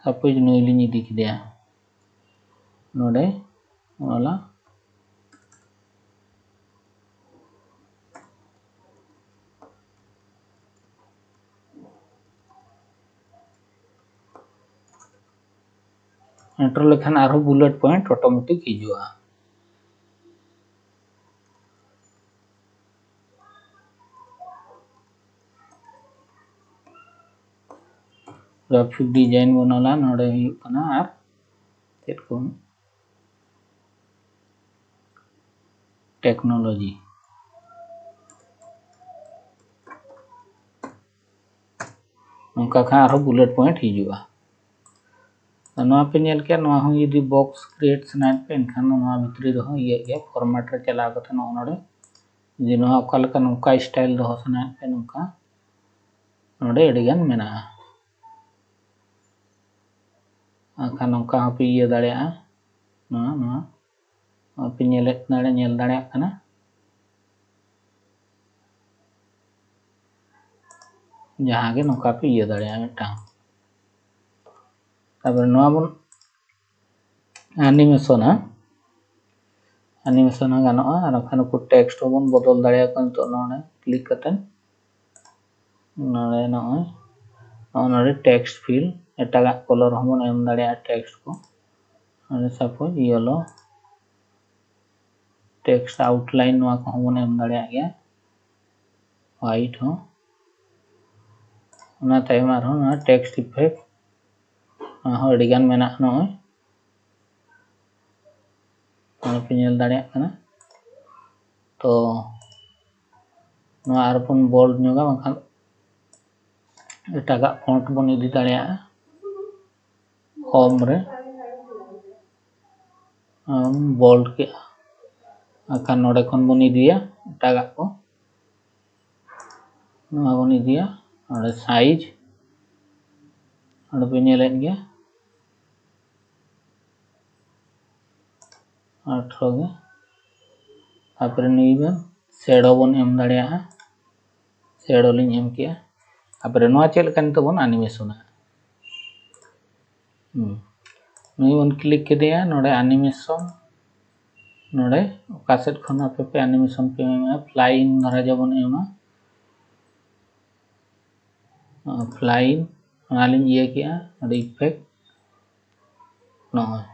Suppose ᱱᱩᱭ ᱞᱤᱧ ᱤᱫᱤ ᱠᱮᱫᱮᱭᱟ, ᱱᱚᱰᱮ ᱚᱞᱟ enter ᱞᱮᱠᱷᱟᱱ ᱟᱨᱦᱚᱸ bullet point automatic ᱦᱤᱡᱩᱜᱼᱟ᱾ Graphic design ᱵᱚᱱ ᱚᱞᱟ, ᱱᱚᱰᱮ ᱦᱩᱭᱩᱜ ᱠᱟᱱᱟ ᱟᱨ ᱪᱮᱫ ᱠᱚ technology᱾ ᱱᱚᱝᱠᱟ ᱠᱷᱟᱱ ᱟᱨᱦᱚᱸ bullet point ᱦᱤᱡᱩᱜᱼᱟ᱾ ᱱᱚᱣᱟ ᱯᱮ ᱧᱮᱞ ᱠᱮᱫ, ᱱᱚᱣᱟ ᱦᱚᱸ ᱡᱩᱫᱤ box create ᱥᱟᱱᱟᱭᱮᱫ ᱯᱮ ᱮᱱᱠᱷᱟᱱ ᱱᱚᱣᱟ ᱵᱷᱤᱛᱨᱤ ᱨᱮᱦᱚᱸ ᱤᱭᱟᱹᱜ ᱜᱮᱭᱟ, format ᱨᱮ ᱪᱟᱞᱟᱣ ᱠᱟᱛᱮ ᱱᱚᱜᱼᱚ ᱱᱚᱰᱮ ᱡᱩᱫᱤ ᱱᱚᱣᱟ ᱚᱠᱟ ᱞᱮᱠᱟ ᱱᱚᱝᱠᱟ style ᱫᱚᱦᱚ ᱥᱟᱱᱟᱭᱮᱫ ᱯᱮ ᱱᱚᱝᱠᱟ ᱱᱚᱰᱮ ᱟᱹᱰᱤᱜᱟᱱ ᱢᱮᱱᱟᱜᱼᱟ᱾ ᱮᱱᱠᱷᱟᱱ ᱱᱚᱝᱠᱟ ᱦᱚᱸᱯᱮ ᱤᱭᱟᱹ ᱫᱟᱲᱮᱭᱟᱜᱼᱟ᱾ ᱱᱚᱣᱟ ᱱᱚᱣᱟ ᱱᱚᱣᱟ ᱯᱮ ᱧᱮᱞᱮᱫ ᱫᱟᱲᱮ ᱧᱮᱞ ᱫᱟᱲᱮᱭᱟᱜ ᱠᱟᱱᱟ᱾ ᱡᱟᱦᱟᱸ ᱜᱮ ᱱᱚᱝᱠᱟ ᱯᱮ ᱤᱭᱟᱹ ᱫᱟᱲᱮᱭᱟᱜᱼᱟ ᱢᱤᱫᱴᱟᱝ᱾ ᱛᱟᱨᱯᱚᱨᱮ ᱱᱚᱣᱟ ᱵᱚᱱ animationᱟ, animation ᱦᱚᱸ ᱜᱟᱱᱚᱜᱼᱟ᱾ ᱟᱨ ᱵᱟᱠᱷᱟᱱ ᱱᱩᱠᱩ text ᱦᱚᱸᱵᱚᱱ ᱵᱚᱫᱚᱞ ᱫᱟᱲᱮᱭᱟᱠᱚᱣᱟ᱾ ᱱᱤᱛᱚᱜ ᱱᱚᱰᱮ click ᱠᱟᱛᱮ ᱱᱚᱰᱮ ᱱᱚᱜᱼᱚᱭ ᱱᱚᱜᱼᱚ ᱱᱚᱰᱮ text fill ᱮᱴᱟᱜᱟᱜ color ᱦᱚᱸᱵᱚᱱ ᱮᱢ ᱫᱟᱲᱮᱭᱟᱜᱼᱟ text ᱠᱚ᱾ ᱱᱚᱰᱮ suppose yellow, text outline ᱱᱚᱣᱟ ᱠᱚᱦᱚᱸ ᱵᱚᱱ ᱮᱢ ᱫᱟᱲᱮᱭᱟᱜ ᱜᱮᱭᱟ, white ᱦᱚᱸ᱾ ᱚᱱᱟ ᱛᱟᱭᱚᱢ ᱟᱨᱦᱚᱸ ᱱᱚᱣᱟ text effect, ᱱᱚᱣᱟ ᱦᱚᱸ ᱟᱹᱰᱤᱜᱟᱱ ᱢᱮᱱᱟᱜᱼᱟ᱾ ᱱᱚᱜᱼᱚᱭ ᱱᱚᱣᱟ ᱯᱮ ᱧᱮᱞ ᱫᱟᱲᱮᱭᱟᱜ ᱠᱟᱱᱟ᱾ ᱛᱚ ᱱᱚᱣᱟ ᱟᱨᱵᱚᱱ ᱵᱳᱞᱰ ᱧᱚᱜᱟ, ᱵᱟᱝᱠᱷᱟᱱ ᱮᱴᱟᱜᱟᱜ ᱯᱷᱚᱱᱴ ᱵᱚᱱ ᱤᱫᱤ ᱫᱟᱲᱮᱭᱟᱜᱼᱟ᱾ ᱦᱳᱢ ᱨᱮ ᱵᱳᱞᱰ ᱠᱮᱜᱼᱟ᱾ ᱟᱨᱠᱷᱟᱱ ᱱᱚᱰᱮ ᱠᱷᱚᱱ ᱵᱚᱱ ᱤᱫᱤᱭᱟ ᱮᱴᱟᱜᱟᱜ ᱠᱚ, ᱱᱚᱣᱟ ᱵᱚᱱ ᱤᱫᱤᱭᱟ ᱱᱚᱰᱮ ᱥᱟᱭᱤᱡᱽ, ᱱᱚᱰᱮ ᱯᱮ ᱧᱮᱞᱮᱫ ᱜᱮᱭᱟ ᱟᱴᱷᱨᱚ ᱜᱮ᱾ ᱛᱟᱨᱯᱚᱨᱮ ᱱᱩᱭ ᱵᱚᱱ ᱥᱮᱰᱳ ᱵᱚᱱ ᱮᱢ ᱫᱟᱲᱮᱭᱟᱜᱼᱟ, ᱥᱮᱰᱳ ᱞᱤᱧ ᱮᱢ ᱠᱮᱜᱼᱟ᱾ ᱛᱟᱨᱯᱚᱨᱮ ᱱᱚᱣᱟ ᱪᱮᱫ ᱞᱮᱠᱟ ᱱᱤᱛᱚᱜ ᱵᱚᱱ ᱟᱱᱤᱢᱮᱥᱚᱱᱟ᱾ ᱦᱩᱸ᱾ ᱱᱩᱭ ᱵᱚᱱ ᱠᱞᱤᱠ ᱠᱮᱫᱮᱭᱟ, ᱱᱚᱰᱮ ᱟᱱᱤᱢᱮᱥᱚᱱ, ᱱᱚᱰᱮ ᱚᱠᱟ ᱥᱮᱫ ᱠᱷᱚᱱ ᱟᱯᱮ ᱯᱮ ᱟᱱᱤᱢᱮᱥᱚᱱ ᱯᱮ ᱮᱢᱟ, ᱯᱷᱞᱟᱭᱤᱝ ᱫᱷᱟᱨᱟ ᱡᱮᱢᱚᱱ ᱮᱢᱟ, ᱯᱷᱞᱟᱭᱤᱝ, ᱚᱱᱟᱞᱤᱧ ᱤᱭᱟᱹ ᱠᱮᱜᱼᱟ, ᱱᱚᱰᱮ ᱤᱯᱷᱮᱠᱴ, ᱱᱚᱜᱼᱚᱭ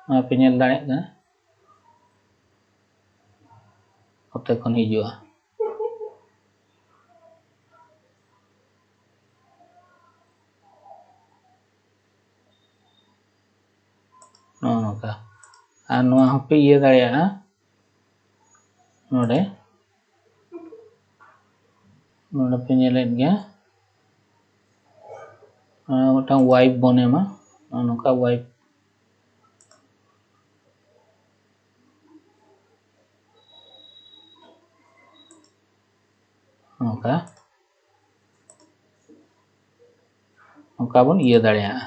ᱱᱚᱣᱟ ᱯᱮ ᱧᱮᱞ ᱫᱟᱲᱮᱭᱟᱜ ᱠᱟᱱᱟ, ᱚᱛᱮ ᱠᱷᱚᱱ ᱦᱤᱡᱩᱜᱼᱟ᱾ ᱱᱚᱜᱼᱚ ᱱᱚᱝᱠᱟ᱾ ᱟᱨ ᱱᱚᱣᱟ ᱦᱚᱸᱯᱮ ᱤᱭᱟᱹ ᱫᱟᱲᱮᱭᱟᱜᱼᱟ ᱱᱚᱰᱮ, ᱱᱚᱰᱮ ᱯᱮ ᱧᱮᱞᱮᱫ ᱜᱮᱭᱟ, ᱟᱨ ᱢᱤᱫᱴᱟᱝ ᱣᱟᱭᱤᱯ ᱵᱚᱱ ᱮᱢᱟ, ᱱᱚᱜᱼᱚ ᱱᱚᱝᱠᱟ ᱣᱟᱭᱤᱯ, ᱱᱚᱝᱠᱟ, ᱱᱚᱝᱠᱟ ᱵᱚᱱ ᱤᱭᱟᱹ ᱫᱟᱲᱮᱭᱟᱜᱼᱟ᱾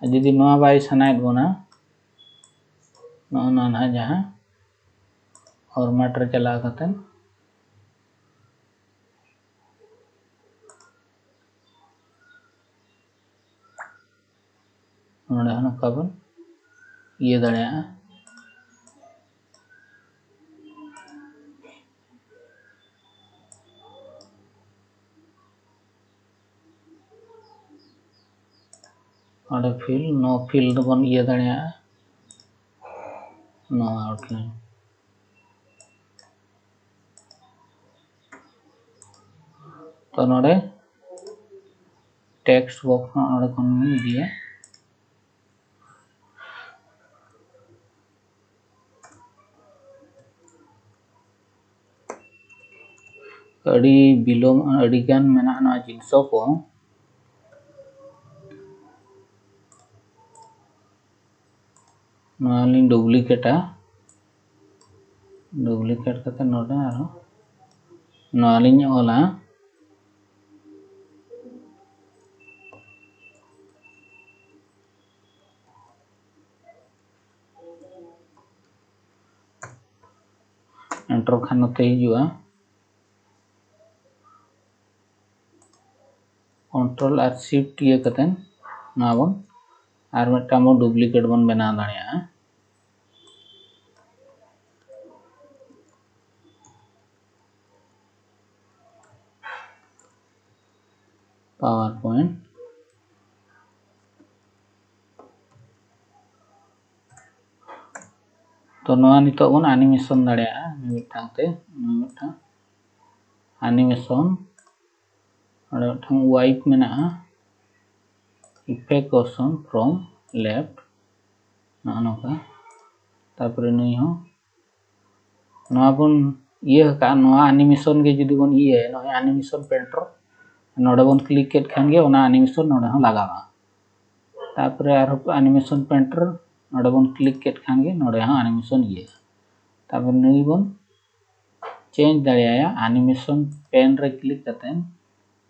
ᱟᱨ ᱡᱩᱫᱤ ᱱᱚᱣᱟ ᱵᱟᱭ ᱥᱟᱱᱟᱭᱮᱫ ᱵᱚᱱᱟ, ᱱᱚᱜᱼᱚ ᱱᱚᱣᱟ ᱱᱟᱦᱟᱜ ᱡᱟᱦᱟᱸ ᱯᱷᱚᱨᱢᱮᱴ ᱨᱮ ᱪᱟᱞᱟᱣ ᱠᱟᱛᱮ ᱱᱚᱰᱮ ᱦᱚᱸ ᱱᱚᱝᱠᱟ ᱵᱚᱱ ᱤᱭᱟᱹ ᱫᱟᱲᱮᱭᱟᱜᱼᱟ᱾ ᱱᱚᱰᱮ ᱯᱷᱤᱞ, ᱱᱚ ᱯᱷᱤᱞ ᱫᱚᱵᱚᱱ ᱤᱭᱟᱹ ᱫᱟᱲᱮᱭᱟᱜᱼᱟ, ᱱᱚᱣᱟ ᱟᱣᱩᱴᱞᱟᱭᱤᱱ᱾ ᱛᱚ ᱱᱚᱰᱮ ᱴᱮᱠᱥᱴ ᱵᱚᱠᱥ ᱦᱚᱸ ᱱᱚᱰᱮ ᱠᱷᱚᱱ ᱵᱚᱱ ᱤᱫᱤᱭᱟ᱾ ᱟᱹᱰᱤ ᱵᱤᱞᱚᱢ, ᱟᱹᱰᱤ ᱜᱟᱱ ᱢᱮᱱᱟᱜᱼᱟ ᱱᱚᱣᱟ ᱡᱤᱱᱤᱥ ᱠᱚ᱾ ᱱᱚᱣᱟ ᱞᱤᱧ ᱰᱩᱯᱞᱤᱠᱮᱴᱟ᱾ ᱰᱩᱯᱞᱤᱠᱮᱴ ᱠᱟᱛᱮ ᱱᱚᱰᱮ ᱟᱨᱦᱚᱸ ᱱᱚᱣᱟ ᱞᱤᱧ ᱚᱞᱟ᱾ ᱮᱱᱴᱟᱨ ᱠᱷᱟᱱ ᱱᱚᱛᱮ ᱦᱤᱡᱩᱜᱼᱟ᱾ ᱠᱚᱱᱴᱨᱳᱞ ᱟᱨ ᱥᱤᱯᱷᱴ ᱤᱭᱟᱹ ᱠᱟᱛᱮ ᱱᱚᱣᱟ ᱵᱚᱱ ᱟᱨ ᱢᱤᱫᱴᱟᱝ ᱵᱚᱱ ᱰᱩᱯᱞᱤᱠᱮᱴ ᱵᱚᱱ ᱵᱮᱱᱟᱣ ᱫᱟᱲᱮᱭᱟᱜᱼᱟ᱾ Power point. ᱛᱚ ᱱᱚᱣᱟ ᱱᱤᱛᱚᱜ ᱵᱚᱱ ᱟᱱᱤᱢᱮᱥᱚᱱ ᱫᱟᱲᱮᱭᱟᱜᱼᱟ ᱢᱤᱫᱴᱟᱝ ᱛᱮ, ᱢᱤᱫᱴᱟᱝ ᱟᱱᱤᱢᱮᱥᱚᱱ᱾ ᱚᱸᱰᱮ ᱢᱤᱫᱴᱟᱝ ᱣᱟᱭᱤᱯ ᱢᱮᱱᱟᱜᱼᱟ, effect option from left, ᱱᱚᱜᱼᱚ ᱱᱚᱝᱠᱟ᱾ ᱛᱟᱨᱯᱚᱨᱮ ᱱᱩᱭ ᱦᱚᱸ ᱱᱚᱣᱟ ᱵᱚᱱ ᱤᱭᱟᱹ ᱟᱠᱟᱫᱼᱟ, ᱱᱚᱣᱟ ᱟᱱᱤᱢᱮᱥᱚᱱ ᱜᱮ ᱡᱩᱫᱤ ᱵᱚᱱ ᱤᱭᱟᱹᱭᱟ, ᱱᱚᱜᱼᱚᱭ ᱟᱱᱤᱢᱮᱥᱚᱱ ᱯᱮᱱᱴ ᱨᱮ ᱱᱚᱰᱮ ᱵᱚᱱ ᱠᱞᱤᱠ ᱠᱮᱫ ᱠᱷᱟᱱ ᱜᱮ ᱚᱱᱟ ᱟᱱᱤᱢᱮᱥᱚᱱ ᱱᱚᱰᱮ ᱦᱚᱸ ᱞᱟᱜᱟᱜᱼᱟ᱾ ᱛᱟᱨᱯᱚᱨᱮ ᱟᱨᱦᱚᱸ ᱟᱱᱤᱢᱮᱥᱚᱱ ᱯᱮᱱᱴ ᱨᱮ ᱱᱚᱰᱮ ᱵᱚᱱ ᱠᱞᱤᱠ ᱠᱮᱫ ᱠᱷᱟᱱ ᱜᱮ ᱱᱚᱰᱮ ᱦᱚᱸ ᱟᱱᱤᱢᱮᱥᱚᱱ ᱤᱭᱟᱹᱜᱼᱟ᱾ ᱛᱟᱨᱯᱚᱨᱮ ᱱᱩᱭ ᱵᱚᱱ ᱪᱮᱧᱡᱽ ᱫᱟᱲᱮᱭᱟᱭᱟ ᱟᱱᱤᱢᱮᱥᱚᱱ ᱯᱮᱱ ᱨᱮ ᱠᱞᱤᱠ ᱠᱟᱛᱮ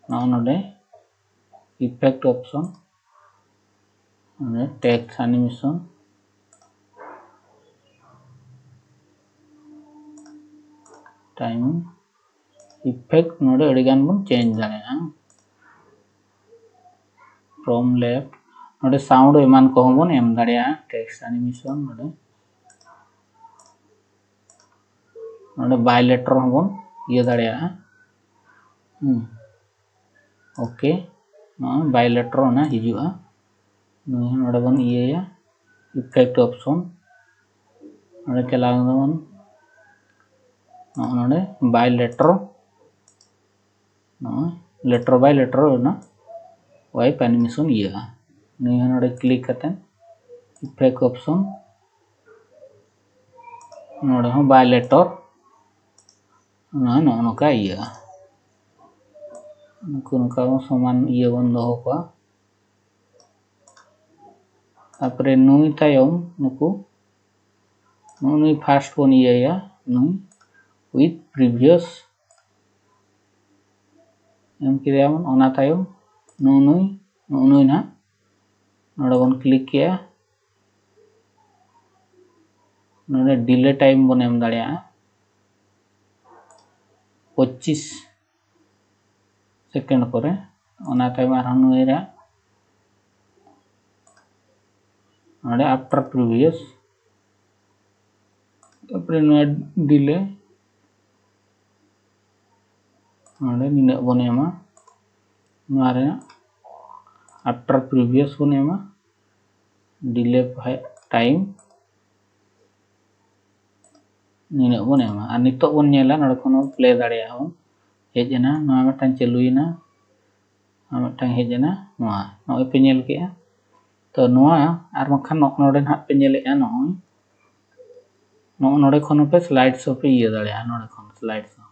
ᱱᱚᱜᱼᱚ ᱱᱚᱰᱮ effect option, ᱱᱚᱰᱮ text animation, timing, effect, ᱱᱚᱰᱮ ᱟᱹᱰᱤ ᱜᱟᱱ ᱵᱚᱱ ᱪᱮᱧᱡᱽ ᱫᱟᱲᱮᱭᱟᱜᱼᱟ᱾ From left, ᱱᱚᱰᱮ sound ᱮᱢᱟᱱ ᱠᱚᱦᱚᱸ ᱵᱚᱱ ᱮᱢ ᱫᱟᱲᱮᱭᱟᱜᱼᱟ, text animation, ᱱᱚᱰᱮ ᱱᱚᱰᱮ bilateral ᱦᱚᱸᱵᱚᱱ ᱤᱭᱟᱹ ᱫᱟᱲᱮᱭᱟᱜᱼᱟ᱾ ᱦᱩᱸ, OK, ᱱᱚᱣᱟ bilateral ᱚᱱᱟ ᱦᱤᱡᱩᱜᱼᱟ᱾ ᱱᱚᱣᱟ ᱱᱚᱰᱮ ᱵᱚᱱ ᱤᱭᱟᱹᱭᱟ, effect option, ᱱᱚᱰᱮ ᱪᱟᱞᱟᱣ ᱫᱟᱵᱚᱱ, ᱱᱚᱜᱼᱚ ᱱᱚᱰᱮ bilateral, ᱱᱚᱜᱼᱚᱭ lateral bilateral ᱚᱱᱟ wipe animation ᱤᱭᱟᱹᱜᱼᱟ᱾ ᱱᱤᱭᱟᱹ ᱱᱚᱰᱮ ᱠᱞᱤᱠ ᱠᱟᱛᱮ effect option, ᱱᱚᱰᱮ ᱦᱚᱸ bilateral, ᱚᱱᱟ ᱱᱚᱜᱼᱚ ᱱᱚᱝᱠᱟ ᱤᱭᱟᱹᱜᱼᱟ᱾ ᱱᱩᱠᱩ ᱱᱚᱝᱠᱟ ᱵᱚᱱ ᱥᱚᱢᱟᱱ ᱤᱭᱟᱹ ᱵᱚᱱ ᱫᱚᱦᱚ ᱠᱚᱣᱟ᱾ ᱛᱟᱯᱚᱨᱮ ᱱᱩᱭ ᱛᱟᱭᱚᱢ ᱱᱩᱠᱩ ᱱᱩᱜᱼᱩ ᱱᱩᱭ first ᱵᱚᱱ ᱤᱭᱟᱹᱭᱟ, ᱱᱩᱭ with previous ᱮᱢ ᱠᱮᱫᱮᱭᱟ ᱵᱚᱱ᱾ ᱚᱱᱟ ᱛᱟᱭᱚᱢ ᱱᱩᱜᱼᱩ ᱱᱩᱭ ᱱᱩᱜᱼᱩ ᱱᱩᱭ ᱱᱟᱦᱟᱜ ᱱᱚᱰᱮ ᱵᱚᱱ click ᱠᱮᱜᱼᱟ᱾ ᱱᱚᱰᱮ delay time ᱵᱚᱱ ᱮᱢ ᱫᱟᱲᱮᱭᱟᱜᱼᱟ ᱯᱚᱸᱪᱤᱥ second ᱠᱚᱨᱮ᱾ ᱚᱱᱟ ᱛᱟᱭᱚᱢ ᱟᱨᱦᱚᱸ ᱱᱩᱭ ᱨᱮ ᱱᱚᱰᱮ after previous, ᱛᱟᱯᱚᱨᱮ ᱱᱚᱣᱟ delay ᱱᱚᱰᱮ ᱱᱤᱱᱟᱹᱜ ᱵᱚᱱ ᱮᱢᱟ, ᱱᱚᱣᱟ ᱨᱮᱱᱟᱜ after previous ᱵᱚᱱ ᱮᱢᱟ, delay time ᱱᱤᱱᱟᱹᱜ ᱵᱚᱱ ᱮᱢᱟ᱾ ᱟᱨ ᱱᱤᱛᱚᱜ ᱵᱚᱱ ᱧᱮᱞᱟ, ᱱᱚᱰᱮ ᱠᱷᱚᱱ ᱦᱚᱸ play ᱫᱟᱲᱮᱭᱟᱜᱼᱟ ᱵᱚᱱ᱾ ᱦᱮᱡ ᱮᱱᱟ, ᱱᱚᱣᱟ ᱢᱤᱫᱴᱟᱝ ᱪᱟᱹᱞᱩᱭᱮᱱᱟ, ᱟᱨ ᱢᱤᱫᱴᱟᱝ ᱦᱮᱡ ᱮᱱᱟ, ᱱᱚᱣᱟ ᱱᱚᱜᱼᱚᱭ ᱯᱮ ᱧᱮᱞ ᱠᱮᱜᱼᱟ᱾ ᱛᱚ ᱱᱚᱣᱟ ᱟᱨ ᱵᱟᱝᱠᱷᱟᱱ ᱱᱚᱜᱼᱚ ᱱᱚᱰᱮ ᱱᱟᱦᱟᱜ ᱯᱮ ᱧᱮᱞᱮᱜᱼᱟ, ᱱᱚᱜᱼᱚᱭ ᱱᱚᱜᱼᱚ ᱱᱚᱰᱮ ᱠᱷᱚᱱ ᱦᱚᱸᱯᱮ slide show ᱯᱮ ᱤᱭᱟᱹ ᱫᱟᱲᱮᱭᱟᱜᱼᱟ, ᱱᱚᱰᱮ ᱠᱷᱚᱱ slide show,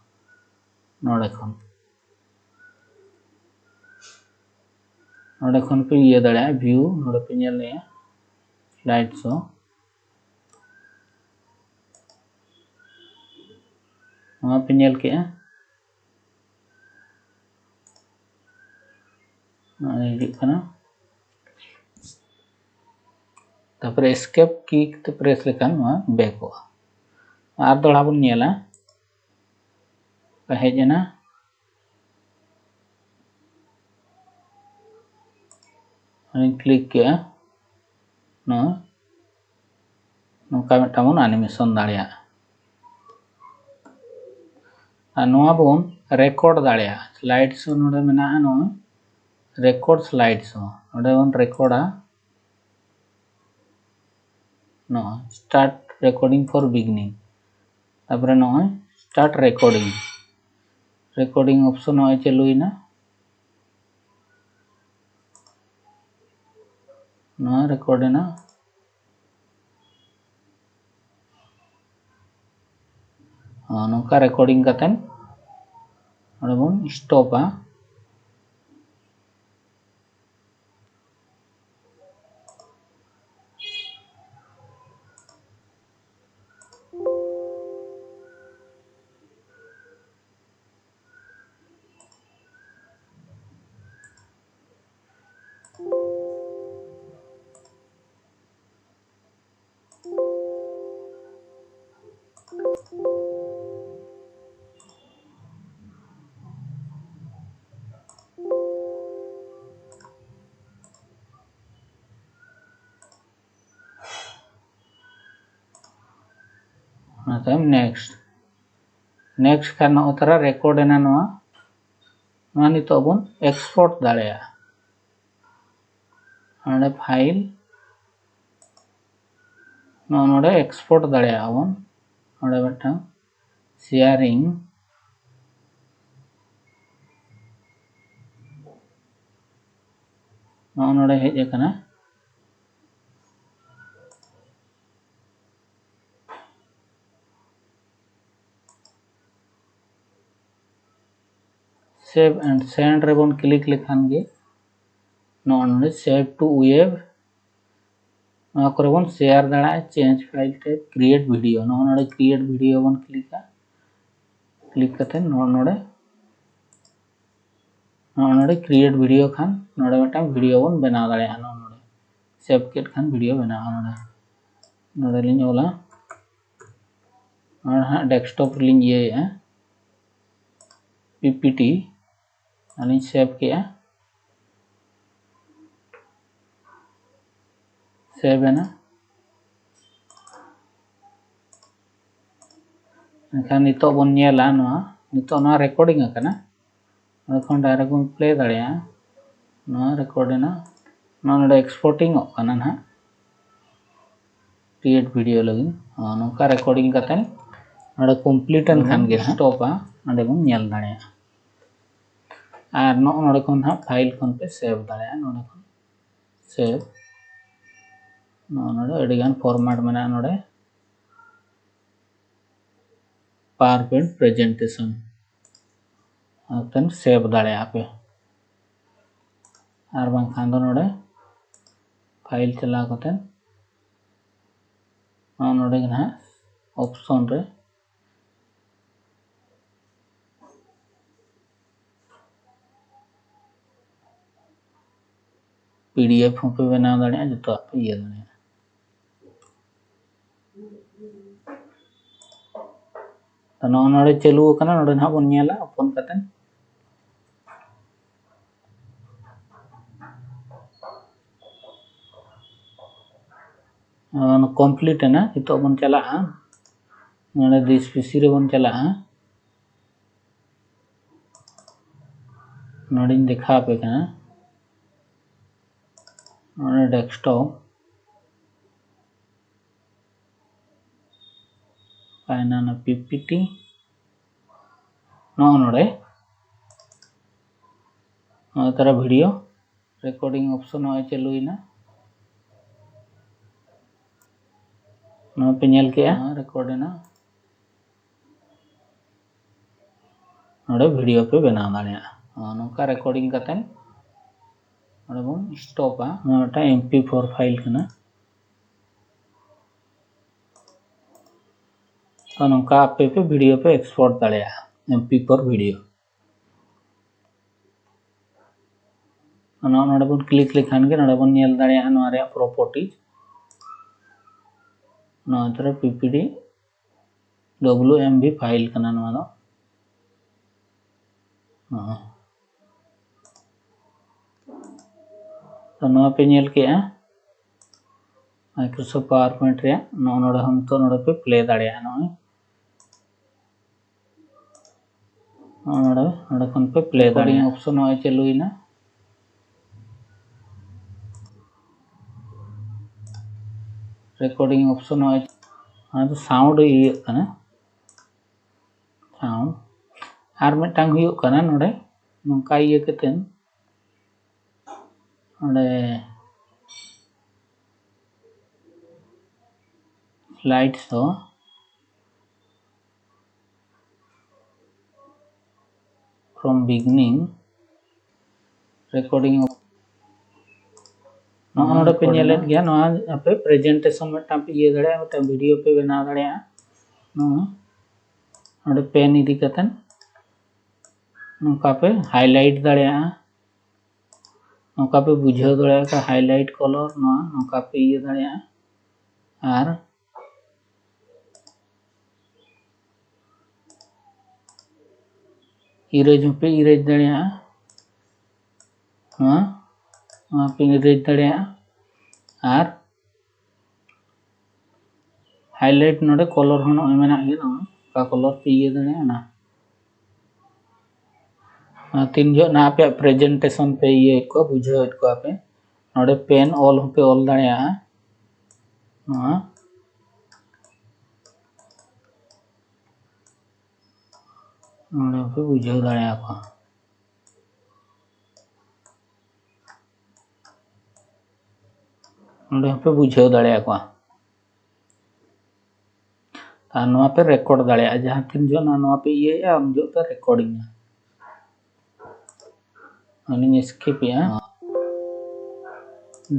ᱱᱚᱰᱮ ᱠᱷᱚᱱ ᱱᱚᱰᱮ ᱠᱷᱚᱱ ᱯᱮ ᱤᱭᱟᱹ ᱫᱟᱲᱮᱭᱟᱜᱼᱟ, view ᱱᱚᱰᱮ ᱯᱮ ᱧᱮᱞ ᱞᱮᱜᱼᱟ, slide show ᱱᱚᱣᱟ ᱯᱮ ᱧᱮᱞ ᱠᱮᱜᱼᱟ, ᱱᱚᱜᱼᱚᱭ ᱦᱤᱡᱩᱜ ᱠᱟᱱᱟ᱾ ᱛᱟᱯᱚᱨᱮ escape key ᱛᱮ press ᱞᱮᱠᱷᱟᱱ ᱱᱚᱣᱟ backᱚᱜᱼᱟ᱾ ᱟᱨ ᱫᱚᱦᱲᱟ ᱵᱚᱱ ᱧᱮᱞᱟ, ᱦᱮᱡ ᱮᱱᱟ, ᱟᱨᱤᱧ click ᱠᱮᱜᱼᱟ, ᱱᱚᱣᱟ ᱱᱚᱝᱠᱟ ᱢᱤᱫᱴᱟᱝ ᱵᱚᱱ animation ᱫᱟᱲᱮᱭᱟᱜᱼᱟ᱾ ᱟᱨ ᱱᱚᱣᱟ ᱵᱚᱱ record ᱫᱟᱲᱮᱭᱟᱜᱼᱟ᱾ Slide show ᱱᱚᱰᱮ ᱢᱮᱱᱟᱜᱼᱟ, ᱱᱚᱜᱼᱚᱭ record slide show, ᱱᱚᱰᱮ ᱵᱚᱱ recordᱟ᱾ ᱱᱚᱜᱼᱚᱭ start recording for beginning, ᱛᱟᱯᱚᱨᱮ ᱱᱚᱜᱼᱚᱭ start recording, recording option ᱱᱚᱜᱼᱚᱭ ᱪᱟᱹᱞᱩᱭᱮᱱᱟ᱾ ᱱᱚᱣᱟ record ᱮᱱᱟ᱾ ᱱᱚᱝᱠᱟ recording ᱠᱟᱛᱮ ᱱᱚᱰᱮ ᱵᱚᱱ stopᱟ᱾ ᱚᱱᱟ ᱛᱟᱭᱚᱢ next᱾ Next ᱠᱷᱟᱱ ᱱᱚᱜᱼᱚ ᱛᱟᱨᱟ record ᱮᱱᱟ ᱱᱚᱣᱟ᱾ ᱱᱚᱣᱟ ᱱᱤᱛᱚᱜ ᱵᱚᱱ export ᱫᱟᱲᱮᱭᱟᱜᱼᱟ᱾ ᱱᱚᱰᱮ file, ᱱᱚᱜᱼᱚ ᱱᱚᱰᱮ export ᱫᱟᱲᱮᱭᱟᱜᱼᱟ ᱵᱚᱱ᱾ ᱱᱚᱰᱮ ᱢᱤᱫᱴᱟᱝ sharing, ᱱᱚᱜᱼᱚ ᱱᱚᱰᱮ ᱦᱮᱡ ᱟᱠᱟᱱᱟ᱾ Save and send ᱨᱮᱵᱚᱱ click ᱞᱮᱠᱷᱟᱱ ᱜᱮ ᱱᱚᱜᱼᱚ ᱱᱚᱰᱮ save to web, ᱱᱚᱣᱟ ᱠᱚᱨᱮ ᱵᱚᱱ share ᱫᱟᱲᱮᱭᱟᱜᱼᱟ᱾ Change file type, create video, ᱱᱚᱜᱼᱚ ᱱᱚᱰᱮ create video ᱵᱚᱱ clickᱟ᱾ Click ᱠᱟᱛᱮ ᱱᱚᱜᱼᱚ ᱱᱚᱰᱮ, ᱱᱚᱜᱼᱚ ᱱᱚᱰᱮ create video ᱠᱷᱟᱱ ᱱᱚᱰᱮ ᱢᱤᱫᱴᱟᱝ video ᱵᱚᱱ ᱵᱮᱱᱟᱣ ᱫᱟᱲᱮᱭᱟᱜᱼᱟ᱾ ᱱᱚᱜᱼᱚ ᱱᱚᱰᱮ save ᱠᱮᱫ ᱠᱷᱟᱱ video ᱵᱮᱱᱟᱜᱼᱟ᱾ ᱱᱚᱰᱮ, ᱱᱚᱰᱮ ᱞᱤᱧ ᱚᱞᱟ, ᱱᱚᱰᱮ ᱦᱟᱸᱜ desktop ᱨᱮᱞᱤᱧ ᱤᱭᱟᱹᱭᱮᱫᱼᱟ, ᱯᱤ ᱯᱤ ᱴᱤ ᱟᱨᱞᱤᱧ save ᱠᱮᱜᱼᱟ᱾ Save ᱮᱱᱟ᱾ ᱮᱱᱠᱷᱟᱱ ᱱᱤᱛᱚᱜ ᱵᱚᱱ ᱧᱮᱞᱟ ᱱᱚᱣᱟ, ᱱᱤᱛᱚᱜ ᱱᱚᱣᱟ recording ᱟᱠᱟᱱᱟ᱾ ᱱᱚᱰᱮ ᱠᱷᱚᱱ direct ᱵᱚᱱ play ᱫᱟᱲᱮᱭᱟᱜᱼᱟ᱾ ᱱᱚᱣᱟ record ᱮᱱᱟ, ᱱᱚᱣᱟ ᱱᱚᱰᱮ exporting ᱚᱜ ᱠᱟᱱᱟ ᱱᱟᱦᱟᱜ᱾ Create video ᱞᱟᱹᱜᱤᱫ ᱱᱚᱜᱼᱚ ᱱᱚᱝᱠᱟ recording ᱠᱟᱛᱮ ᱱᱚᱰᱮ complete ᱮᱱ ᱠᱷᱟᱱ ᱜᱮ ᱱᱟᱦᱟᱜ stopᱟ, ᱱᱚᱰᱮ ᱵᱚᱱ ᱧᱮᱞ ᱫᱟᱲᱮᱭᱟᱜᱼᱟ᱾ ᱟᱨ ᱱᱚᱜᱼᱚ ᱱᱚᱰᱮ ᱠᱷᱚᱱ ᱱᱟᱦᱟᱜ file ᱠᱷᱚᱱ ᱯᱮ save ᱫᱟᱲᱮᱭᱟᱜᱼᱟ᱾ ᱱᱚᱰᱮ ᱠᱷᱚᱱ save, ᱱᱚᱜᱼᱚ ᱱᱚᱰᱮ ᱟᱹᱰᱤᱜᱟᱱ format ᱢᱮᱱᱟᱜᱼᱟ ᱱᱚᱰᱮ᱾ PowerPoint presentation ᱠᱟᱛᱮ save ᱫᱟᱲᱮᱭᱟᱜᱼᱟ ᱯᱮ᱾ ᱟᱨ ᱵᱟᱝᱠᱷᱟᱱ ᱫᱚ ᱱᱚᱰᱮ file ᱪᱟᱞᱟᱣ ᱠᱟᱛᱮ ᱱᱚᱜᱼᱚ ᱱᱚᱰᱮ ᱜᱮ ᱱᱟᱦᱟᱜ option ᱨᱮ PDF ᱦᱚᱸᱯᱮ ᱵᱮᱱᱟᱣ ᱫᱟᱲᱮᱭᱟᱜᱼᱟ, ᱡᱚᱛᱚᱣᱟᱜ ᱯᱮ ᱤᱭᱟᱹ ᱫᱟᱲᱮᱭᱟᱜᱼᱟ᱾ ᱛᱚ ᱱᱚᱜᱼᱚ ᱱᱚᱰᱮ ᱪᱟᱹᱞᱩ ᱟᱠᱟᱱᱟ, ᱱᱚᱰᱮ ᱱᱟᱦᱟᱜ ᱵᱚᱱ ᱧᱮᱞᱟ open ᱠᱟᱛᱮ᱾ ᱚᱱᱟ complete ᱮᱱᱟ᱾ ᱱᱤᱛᱚᱜ ᱵᱚᱱ ᱪᱟᱞᱟᱜᱼᱟ, ᱱᱚᱰᱮ this PC ᱨᱮᱵᱚᱱ ᱪᱟᱞᱟᱜᱼᱟ᱾ ᱱᱚᱰᱮᱧ ᱫᱮᱠᱷᱟᱣ ᱟᱯᱮ ᱠᱟᱱᱟ, ᱱᱚᱰᱮ desktop ᱚᱠᱟᱭᱮᱱᱟ ᱚᱱᱟ PPT, ᱱᱚᱜᱼᱚ ᱱᱚᱰᱮ ᱱᱚᱜᱼᱚᱭ ᱛᱟᱨᱟ video recording option ᱱᱚᱜᱼᱚᱭ ᱪᱟᱹᱞᱩᱭᱮᱱᱟ᱾ ᱱᱚᱣᱟ ᱯᱮ ᱧᱮᱞ ᱠᱮᱜᱼᱟ, record ᱮᱱᱟ᱾ ᱱᱚᱰᱮ video ᱯᱮ ᱵᱮᱱᱟᱣ ᱫᱟᱲᱮᱭᱟᱜᱼᱟ᱾ ᱱᱚᱜᱼᱚ ᱱᱚᱝᱠᱟ recording ᱠᱟᱛᱮ ᱱᱚᱰᱮ ᱵᱚᱱ stopᱟ᱾ ᱱᱚᱣᱟ ᱢᱤᱫᱴᱟᱝ MP four file ᱠᱟᱱᱟ᱾ ᱛᱚ ᱱᱚᱝᱠᱟ ᱟᱯᱮ ᱯᱮ video ᱯᱮ export ᱫᱟᱲᱮᱭᱟᱜᱼᱟ, MP four video᱾ ᱱᱚᱣᱟ ᱱᱚᱰᱮ ᱵᱚᱱ click ᱞᱮᱠᱷᱟᱱ ᱜᱮ ᱱᱚᱰᱮ ᱵᱚᱱ ᱧᱮᱞ ᱫᱟᱲᱮᱭᱟᱜᱼᱟ ᱱᱚᱣᱟ ᱨᱮᱭᱟᱜ properties᱾ ᱱᱚᱣᱟ ᱛᱚᱨᱟ PPT WMV file ᱠᱟᱱᱟ ᱱᱚᱣᱟ ᱫᱚ᱾ ᱱᱚᱜᱼᱚᱭ᱾ ᱛᱚ ᱱᱚᱣᱟ ᱯᱮ ᱧᱮᱞ ᱠᱮᱜᱼᱟ Microsoft PowerPoint ᱨᱮᱭᱟᱜ᱾ ᱱᱚᱜᱼᱚ ᱱᱚᱰᱮ ᱦᱚᱸ ᱱᱤᱛᱚᱜ ᱱᱚᱰᱮ ᱯᱮ play ᱫᱟᱲᱮᱭᱟᱜᱼᱟ᱾ ᱱᱚᱜᱼᱚᱭ ᱱᱚᱜᱼᱚ ᱱᱚᱰᱮ, ᱱᱚᱰᱮ ᱠᱷᱚᱱ ᱯᱮ play recording ᱫᱟᱲᱮᱭᱟᱜᱼᱟ᱾ Option ᱱᱚᱜᱼᱚᱭ ᱪᱟᱹᱞᱩᱭᱮᱱᱟ᱾ Recording option ᱱᱚᱜᱼᱚᱭ, ᱚᱱᱟ ᱫᱚ sound ᱤᱭᱟᱹᱜ ᱠᱟᱱᱟ, sound᱾ ᱟᱨ ᱢᱤᱫᱴᱟᱝ ᱦᱩᱭᱩᱜ ᱠᱟᱱᱟ ᱱᱚᱰᱮ ᱱᱚᱝᱠᱟ ᱤᱭᱟᱹ ᱠᱟᱛᱮ ᱱᱚᱰᱮ slide show From beginning recording of ᱱᱚᱜᱼᱚ ᱱᱚᱰᱮ ᱯᱮ ᱧᱮᱞᱮᱫ ᱜᱮᱭᱟ, ᱱᱚᱣᱟ ᱟᱯᱮ presentation ᱢᱤᱫᱴᱟᱝ ᱯᱮ ᱤᱭᱟᱹ ᱫᱟᱲᱮᱭᱟᱜᱼᱟ, ᱢᱤᱫᱴᱟᱝ video ᱯᱮ ᱵᱮᱱᱟᱣ ᱫᱟᱲᱮᱭᱟᱜᱼᱟ᱾ ᱱᱚᱣᱟ ᱱᱚᱰᱮ pen ᱤᱫᱤ ᱠᱟᱛᱮᱫ ᱱᱚᱝᱠᱟ ᱯᱮ highlight ᱫᱟᱲᱮᱭᱟᱜᱼᱟ, ᱱᱚᱝᱠᱟ ᱯᱮ ᱵᱩᱡᱷᱟᱹᱣ ᱫᱟᱲᱮᱭᱟᱜᱼᱟ, highlight color ᱱᱚᱣᱟ ᱱᱚᱝᱠᱟ ᱯᱮ ᱤᱭᱟᱹ ᱫᱟᱲᱮᱭᱟᱜᱼᱟ᱾ ᱟᱨ erase ᱦᱚᱸᱯᱮ erase ᱫᱟᱲᱮᱭᱟᱜᱼᱟ, ᱱᱚᱣᱟ ᱱᱚᱣᱟ ᱯᱮ erase ᱫᱟᱲᱮᱭᱟᱜᱼᱟ᱾ ᱟᱨ highlight ᱱᱚᱰᱮ color ᱦᱚᱸ ᱱᱚᱜᱼᱚᱭ ᱢᱮᱱᱟᱜ ᱜᱮ, ᱱᱚᱣᱟ ᱚᱠᱟ color ᱯᱮ ᱤᱭᱟᱹ ᱫᱟᱲᱮᱭᱟᱜᱼᱟ ᱚᱱᱟ᱾ ᱟᱨ ᱛᱤᱱ ᱡᱚᱦᱚᱜ ᱱᱟᱦᱟᱜ ᱟᱯᱮᱭᱟᱜ presentation ᱯᱮ ᱤᱭᱟᱹᱭᱮᱫ ᱠᱚᱣᱟ, ᱵᱩᱡᱷᱟᱹᱣᱮᱫ ᱠᱚᱣᱟ ᱯᱮ, ᱱᱚᱰᱮ pen ᱚᱞ ᱦᱚᱸᱯᱮ ᱚᱞ ᱫᱟᱲᱮᱭᱟᱜᱼᱟ᱾ ᱱᱚᱣᱟ ᱱᱚᱰᱮ ᱦᱚᱸᱯᱮ ᱵᱩᱡᱷᱟᱹᱣ ᱫᱟᱲᱮᱭᱟᱠᱚᱣᱟ᱾ ᱱᱚᱰᱮ ᱦᱚᱸᱯᱮ ᱵᱩᱡᱷᱟᱹᱣ ᱫᱟᱲᱮᱭᱟᱠᱚᱣᱟ᱾ ᱟᱨ ᱱᱚᱣᱟ ᱯᱮ record ᱫᱟᱲᱮᱭᱟᱜᱼᱟ, ᱡᱟᱦᱟᱸ ᱛᱤᱱ ᱡᱚᱦᱚᱜ ᱱᱚᱣᱟ ᱯᱮ ᱤᱭᱟᱹᱭᱮᱫᱼᱟ, ᱩᱱ ᱡᱚᱦᱚᱜ ᱯᱮ recordingᱟ᱾ ᱟᱹᱞᱤᱧ skipᱮᱜᱼᱟ,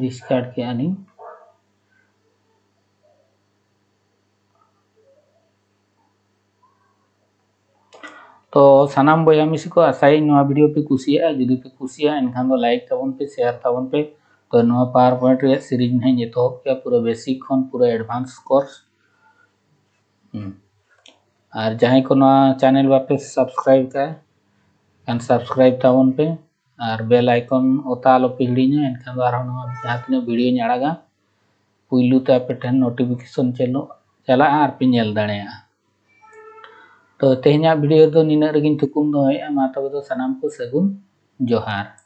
discard ᱠᱮᱜᱼᱟ ᱞᱤᱧ᱾ ᱛᱚ ᱥᱟᱱᱟᱢ ᱵᱚᱭᱦᱟ ᱢᱤᱥᱤ ᱠᱚ, ᱟᱥᱟᱭᱟᱹᱧ ᱱᱚᱣᱟ video ᱯᱮ ᱠᱩᱥᱤᱭᱟᱜᱼᱟ᱾ ᱡᱩᱫᱤ ᱯᱮ ᱠᱩᱥᱤᱭᱟᱜᱼᱟ, ᱮᱱᱠᱷᱟᱱ ᱫᱚ like ᱛᱟᱵᱚᱱ ᱯᱮ, share ᱛᱟᱵᱚᱱ ᱯᱮ᱾ ᱛᱚ ᱱᱚᱣᱟ PowerPoint ᱨᱮᱭᱟᱜ series ᱱᱟᱦᱟᱜ ᱤᱧ ᱮᱛᱚᱦᱚᱵ ᱠᱮᱜᱼᱟ, ᱯᱩᱨᱟᱹ basic ᱠᱷᱚᱱ ᱯᱩᱨᱟᱹ advance course᱾ ᱦᱩᱸ᱾ ᱟᱨ ᱡᱟᱦᱟᱸᱭ ᱠᱚ ᱱᱚᱣᱟ channel ᱵᱟᱯᱮ subscribe ᱠᱟᱜᱼᱟ, ᱮᱱᱠᱷᱟᱱ subscribe ᱛᱟᱵᱚᱱ ᱯᱮ ᱟᱨ bell icon ᱚᱛᱟ ᱟᱞᱚ ᱯᱮ ᱦᱤᱲᱤᱧᱟ, ᱮᱱᱠᱷᱟᱱ ᱫᱚ ᱟᱨᱦᱚᱸ ᱱᱚᱣᱟ ᱡᱟᱦᱟᱸ ᱛᱤᱱᱟᱹᱜ videoᱧ ᱟᱲᱟᱜᱟ, ᱯᱩᱭᱞᱩ ᱛᱮ ᱟᱯᱮ ᱴᱷᱮᱱ notification ᱪᱟᱹᱞᱩ, ᱪᱟᱞᱟᱜᱼᱟ ᱟᱨ ᱯᱮ ᱧᱮᱞ ᱫᱟᱲᱮᱭᱟᱜᱼᱟ᱾ ᱛᱚ ᱛᱮᱦᱮᱧᱟᱜ video ᱫᱚ ᱱᱤᱱᱟᱹᱜ ᱨᱮᱜᱮᱧ ᱛᱷᱩᱠᱩᱢ ᱫᱚᱦᱚᱭᱮᱫᱼᱟ᱾ ᱢᱟ ᱛᱚᱵᱮ ᱫᱚ ᱥᱟᱱᱟᱢ ᱠᱚ ᱥᱟᱹᱜᱩᱱ ᱡᱚᱦᱟᱨ᱾